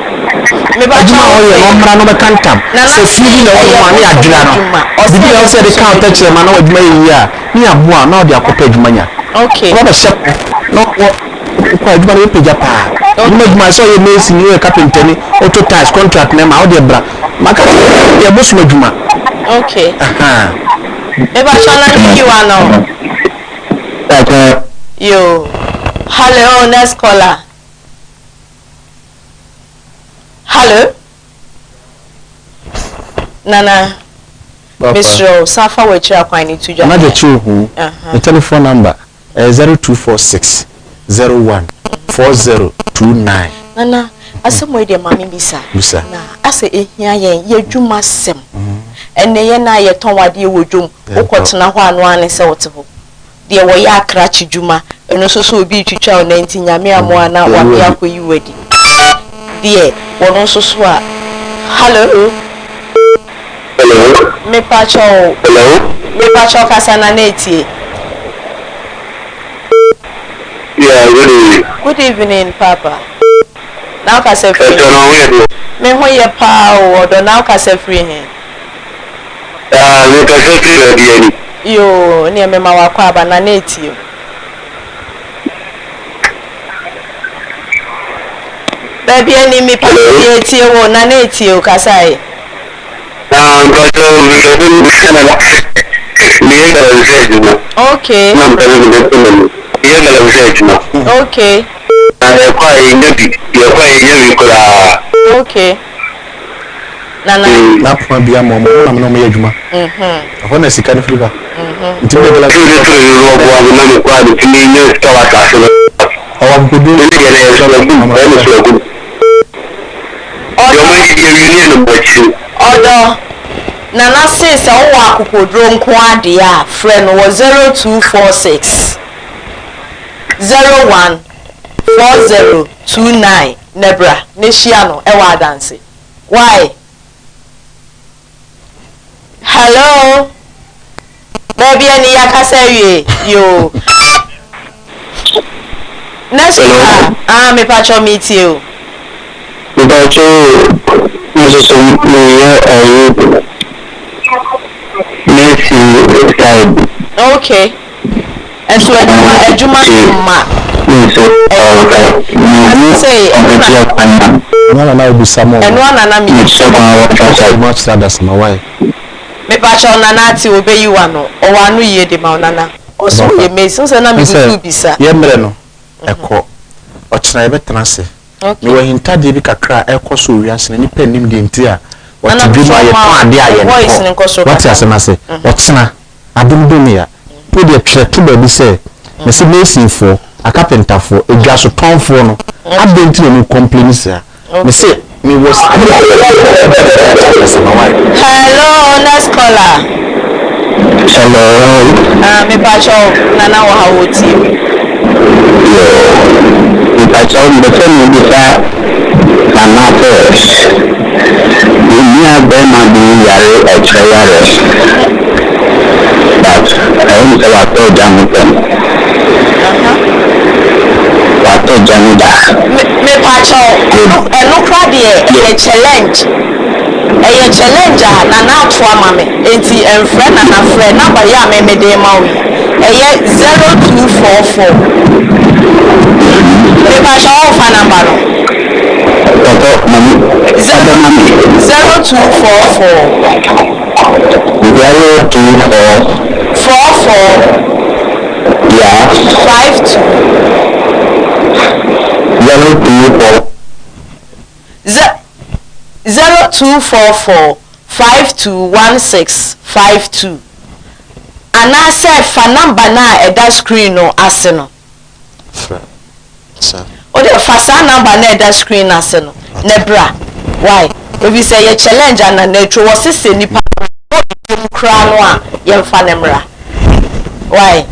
S1: Mepakyɛ
S2: Adwuma a ɔyɛ no, ɔmmra na ɔmmɛka ntam.
S1: Nana
S2: Sɛ fie bi na ɛwɔ hɔ a ne yɛadwira no.
S1: Ɔse
S2: Biribi na ɛwɔ sɛ yɛde ka ɔtɛkyerɛma na w'adwuma yɛ yie a, ne yɛaboa na ɔde akɔpɛ adwuma nya. Ɔba bɛhyɛ bɔ na wɔ kɔ adwuma no bɛpagya paa. Adwuma adwuma sɛ ɔyɛ mason, ɔyɛ carpenter ni, ɔto tiles, contract na ɛma wo deɛ bra. Maka yɛ bosom adwuma.
S1: Okay.
S2: Aha.
S1: Mepakyɛ na ne kiwa no. Yo. Hello, next caller. Hello. Nana.
S2: Papa.
S1: Mesrɛ wo, san fa w'akyiri akwan ne to dwa.
S2: Nana Gyekye Ohu, ne telephone number ɛyɛ 0246 01 4029.
S1: Nana, asɛm wei deɛ maame bisa.
S2: Bisa.
S1: Na asɛ ehia yɛn yɛ adwuma sɛm. Ɛnɛ yɛn a yɛtɔn adeɛ wɔ dwom, wokɔtena hɔ a no ara ne sɛ wote hɔ. Deɛ wɔyɛ akrakye dwuma, ɛno nso so obi retwitwa wo nan nti Nyame amoa na wame akɔyi wo adi. Deɛ wɔno nso so a, hello.
S3: Hello.
S1: Mepakyɛw.
S3: Hello.
S1: Mepakyɛw kasa na na etie.
S3: Yeah, good evening.
S1: Good evening, Papa. Na kasa firi.
S3: Ɛsɛ na ɔyɛ deɛ.
S1: Me ho yɛ paa o, ɔdɔ, na wokasa firi he?
S3: Ah, mekasa firi baabi ani.
S1: Yoo, neɛ mema wo akwaaba, Nana etie o. Baabi ani, mepa yɛtie wo, Nana etie o, kasa e.
S3: Ah, mpakyɛw, mepɛ sɛ mebisa Nana sɛ, meyɛ galamsey adwuma.
S1: Okay.
S3: Na mepɛ sɛ mebɛkɔ m'anim. Meyɛ galamsey adwuma.
S1: Okay.
S3: Na yɛkɔ a yɛnya bi, yɛkɔ a yɛnya bi koraa.
S1: Okay. Nana.
S2: N'apoma bi ama wɔn, ɛhɔ na me ne wɔn yɛ adwuma. Ɛhɔ na sika no firi ba. Nti me de galamsey.
S3: Tumi tumi no ɔboa me na mekɔ a metumi nya sika wɔ asase no.
S2: Ɔwɔ akokoduro.
S3: Ne deɛ na yɛ soro agum, ɛyɛ no soro agum. Deɛ ɔma yɛ deɛ wie ne yɛ no bɔ akyire.
S1: Ɔdɔ, Nana se sɛ wowɔ akokoduro nko ara deɛ a, frɛ no wɔ 0246 01 4029 na bra na hyia no wɔ Adanse. Wai? Hello? Baabi ani yɛakasa awie? Yoo. Next caller. Ah, mepakyɛw metie o.
S3: Mepakyɛw me nso so meyɛ ayi mesi side.
S1: Okay. Ɛnso adwuma adwuma no mma.
S3: Me nso ɔwɔ
S1: Sɛ ɛno na
S2: Ɛno ana na wobisa mo.
S1: Ɛno ana na
S3: mi.
S2: Mo akyerɛ adasama wae.
S1: Mepakyɛw Nana ate obeyi w'ano. Ɔwɔ ano yie de ma wo Nana. Ɔsɛ ɔyɛ mason sɛ na megu so bisa.
S2: Yɛ mmerɛ no ɛkɔ. Ɔkyena yɛbɛtena ase. Mewɔ ahintadeɛ bi kakra a ɛkɔ so wɔ wiase no nnipa nnim deɛ nti a wɔte dwam a yɛtɔn adeɛ a yɛntɔ. Wate asɛm no ase? Ɔkyena adom dom ya. Wo deɛ twerɛ to baabi sɛ mese masonfoɔ, akapentafoɔ, adwasotɔnfoɔ no adɛn nti na wɔn complaini saa? Mese mewɔ
S1: Hello, next caller.
S3: Hello.
S1: Ah, mepakyɛw Nana wɔ ha wɔ tie.
S3: Yoo, mepakyɛw mepɛ sɛ mebisa Nana sɛ, me nua barima bi yare ɛkyerɛ yare, but ɛyɛ me sɛ watɔ gya no pɛn. Watɔ gya no da.
S1: Mepakyɛw, ɛno kora deɛ ɛyɛ challenge. Ɛyɛ challenge a Nana ato ama me. Enti ɛmfrɛ Nana, frɛ number yi a me mede ma wo yi. Ɛyɛ 0244. Mepakyɛw ɔmfa number no.
S3: Pɔtɔ mami.
S1: Zero 0244.
S3: 024.
S1: 44. 52.
S3: 024.
S1: 0244 5216 52. Anaasɛ fa number no a ɛda screen no ase no.
S2: Frɛ. Sa.
S1: Wode fa saa number no a ɛda screen no ase no na bra. Wai? Ɛfiri sɛ yɛ challenge ana na aturo wɔ sese nipa no wɔ koraa no a yɛmfa no mmra. Wai?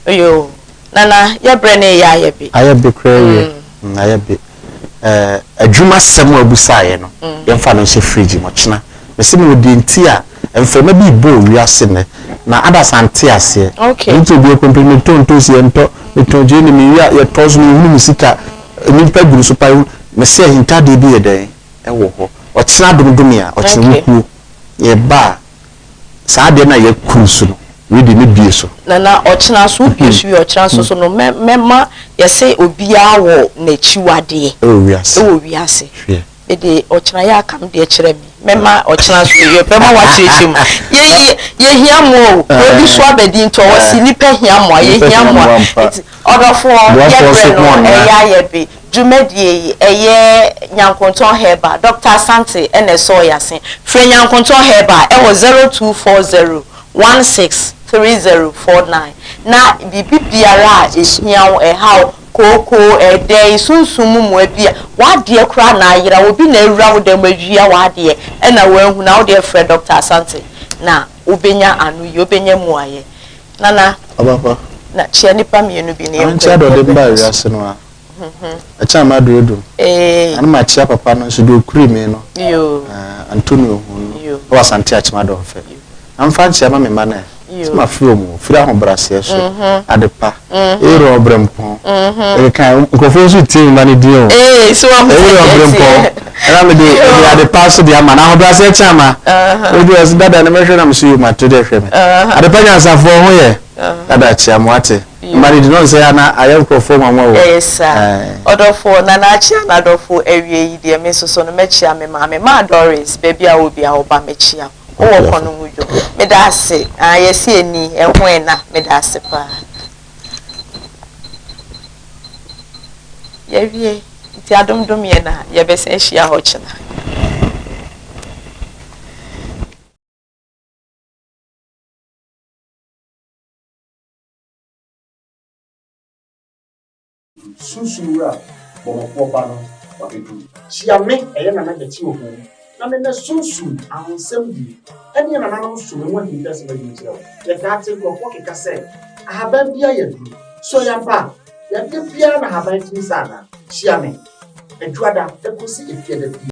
S1: Yo, Nana, yɛbrɛ ne yɛ ayɛ bi.
S2: Ayɛ bi koraa wie. Ayɛ bi. Adwuma sɛm a obisaeɛ no, yɛmfa no nhyɛ fridge mu ɔkyena. Mese mewɔ deɛ nti a mframa bi rebɔ wɔ wiase nnɛ na adasa nte aseɛ. Nti obi ɛkɔmpɛ metɔ ntoosi yɛntɔ, metɔn gyeene mewie a yɛtɔ nso menhunu me sika, nnipa gu no so paa. Mese ahintadeɛ bi yɛ dɛn ɛwɔ hɔ. Ɔkyena adomdome a, ɔkyena wukuo yɛba a saa adeɛ no a yɛakuru so no, wei deɛ mɛbue so.
S1: Nana, ɔkyena so wobue so wie ɔkyena nso so no, mɛma yɛse obiara wɔ n'akyiwadeɛ.
S2: Ɛwɔ wiase.
S1: Ɛwɔ wiase.
S2: Hwɛ.
S1: Mede ɔkyena yɛ aka me deɛ kyerɛ me. Mɛma ɔkyena so yɛbɛma woakyerɛkyerɛ mu. Yɛhia mmoa o. Obi so abɛdi nti ɔwɔ se nnipa hia mmoa, yɛhia mmoa. Nti ɔdɔfoɔ yɛbrɛ no ɛyɛ ayɛ be. Dwumadie yi ɛyɛ Nyankontɔn Herbal, Dr. Asante ɛna ɛsɔɔ yɛase. Frɛ Nyankontɔn Herbal ɛwɔ 0240 163049 na biribi biara a ɛhia wo, ɛha wo, kooko, ɛdɛn, sunsum mu mmoa bi a w'adeɛ koraa na ayera, obi na awura wo dɛm awia w'adeɛ ɛna woahu na wodeɛ frɛ Dr. Asante na wobɛnya ano yi, wobɛnya mmuaeɛ. Nana,
S2: Ɔbapa.
S1: na kyia nnipa mmienu bi ne yɛnkɔ
S2: Ankyɛ dɔde mbaa wiase no a. Ɛkyɛn ama adurodum. Ano ma kyia papa no nso deɛ okuri mi no.
S1: Yo.
S2: Antonio hu no.
S1: Yo.
S2: Ɛwɔ Asante Akyem Adɔmfɛ. Amfa nkyia ma me mma no ɛ. Sɛ mafrɛ wɔn, firi ahobrɛaseɛ so, adepa, Aaron Ɔbrɛmpɔn, ɛkeka nkurɔfoɔ nso tie me ma no din o. Aaron Ɔbrɛmpɔn, ɛna mede ɛde adepa so de ama na ahobrɛaseɛ kyɛn ama. Obi ɔsɛ dada no mɛhwɛ na me so yɛ mate dɛ hwɛ me. Adepa nyansafoɔ ho yɛ dada kyea mo ate. Mma no di no nsɛ ana ayɛ nkurɔfoɔ nwanwa o.
S1: Ɛyɛ saa. Ɔdɔfoɔ, Nana akyea n'adɔfoɔ awie yi deɛ me nso so no mɛkyea me maame, Maa Doris, baabi a wɔ biara wo ba mɛkyea wo. Wowɔ kɔ no ho dwom. Meda ase. Ah, yɛse ani, ɛho ɛna. Meda ase paa. Yɛawie. Nti adom dom yɛn a, yɛbɛsan ahyia hɔ kyena.
S4: Sunsum Wura Bɔmmɔfoɔ Ba no wabɛduru. Hyia me, ɛyɛ Nana Gyakye Oho, na me nɛ Sunsum ahonsɛmdie ɛne yɛn nananom som ɛho ahintasɛm adi nkyerɛ wo. Yɛtaa te nkurɔfoɔ keka sɛ ahaban biara yɛ aduro. So ɛyɛ ampa? Yadeɛ biara na ahaban tumi sa anaa? Hyia me Adwuada ɛkɔsi Efiada biara.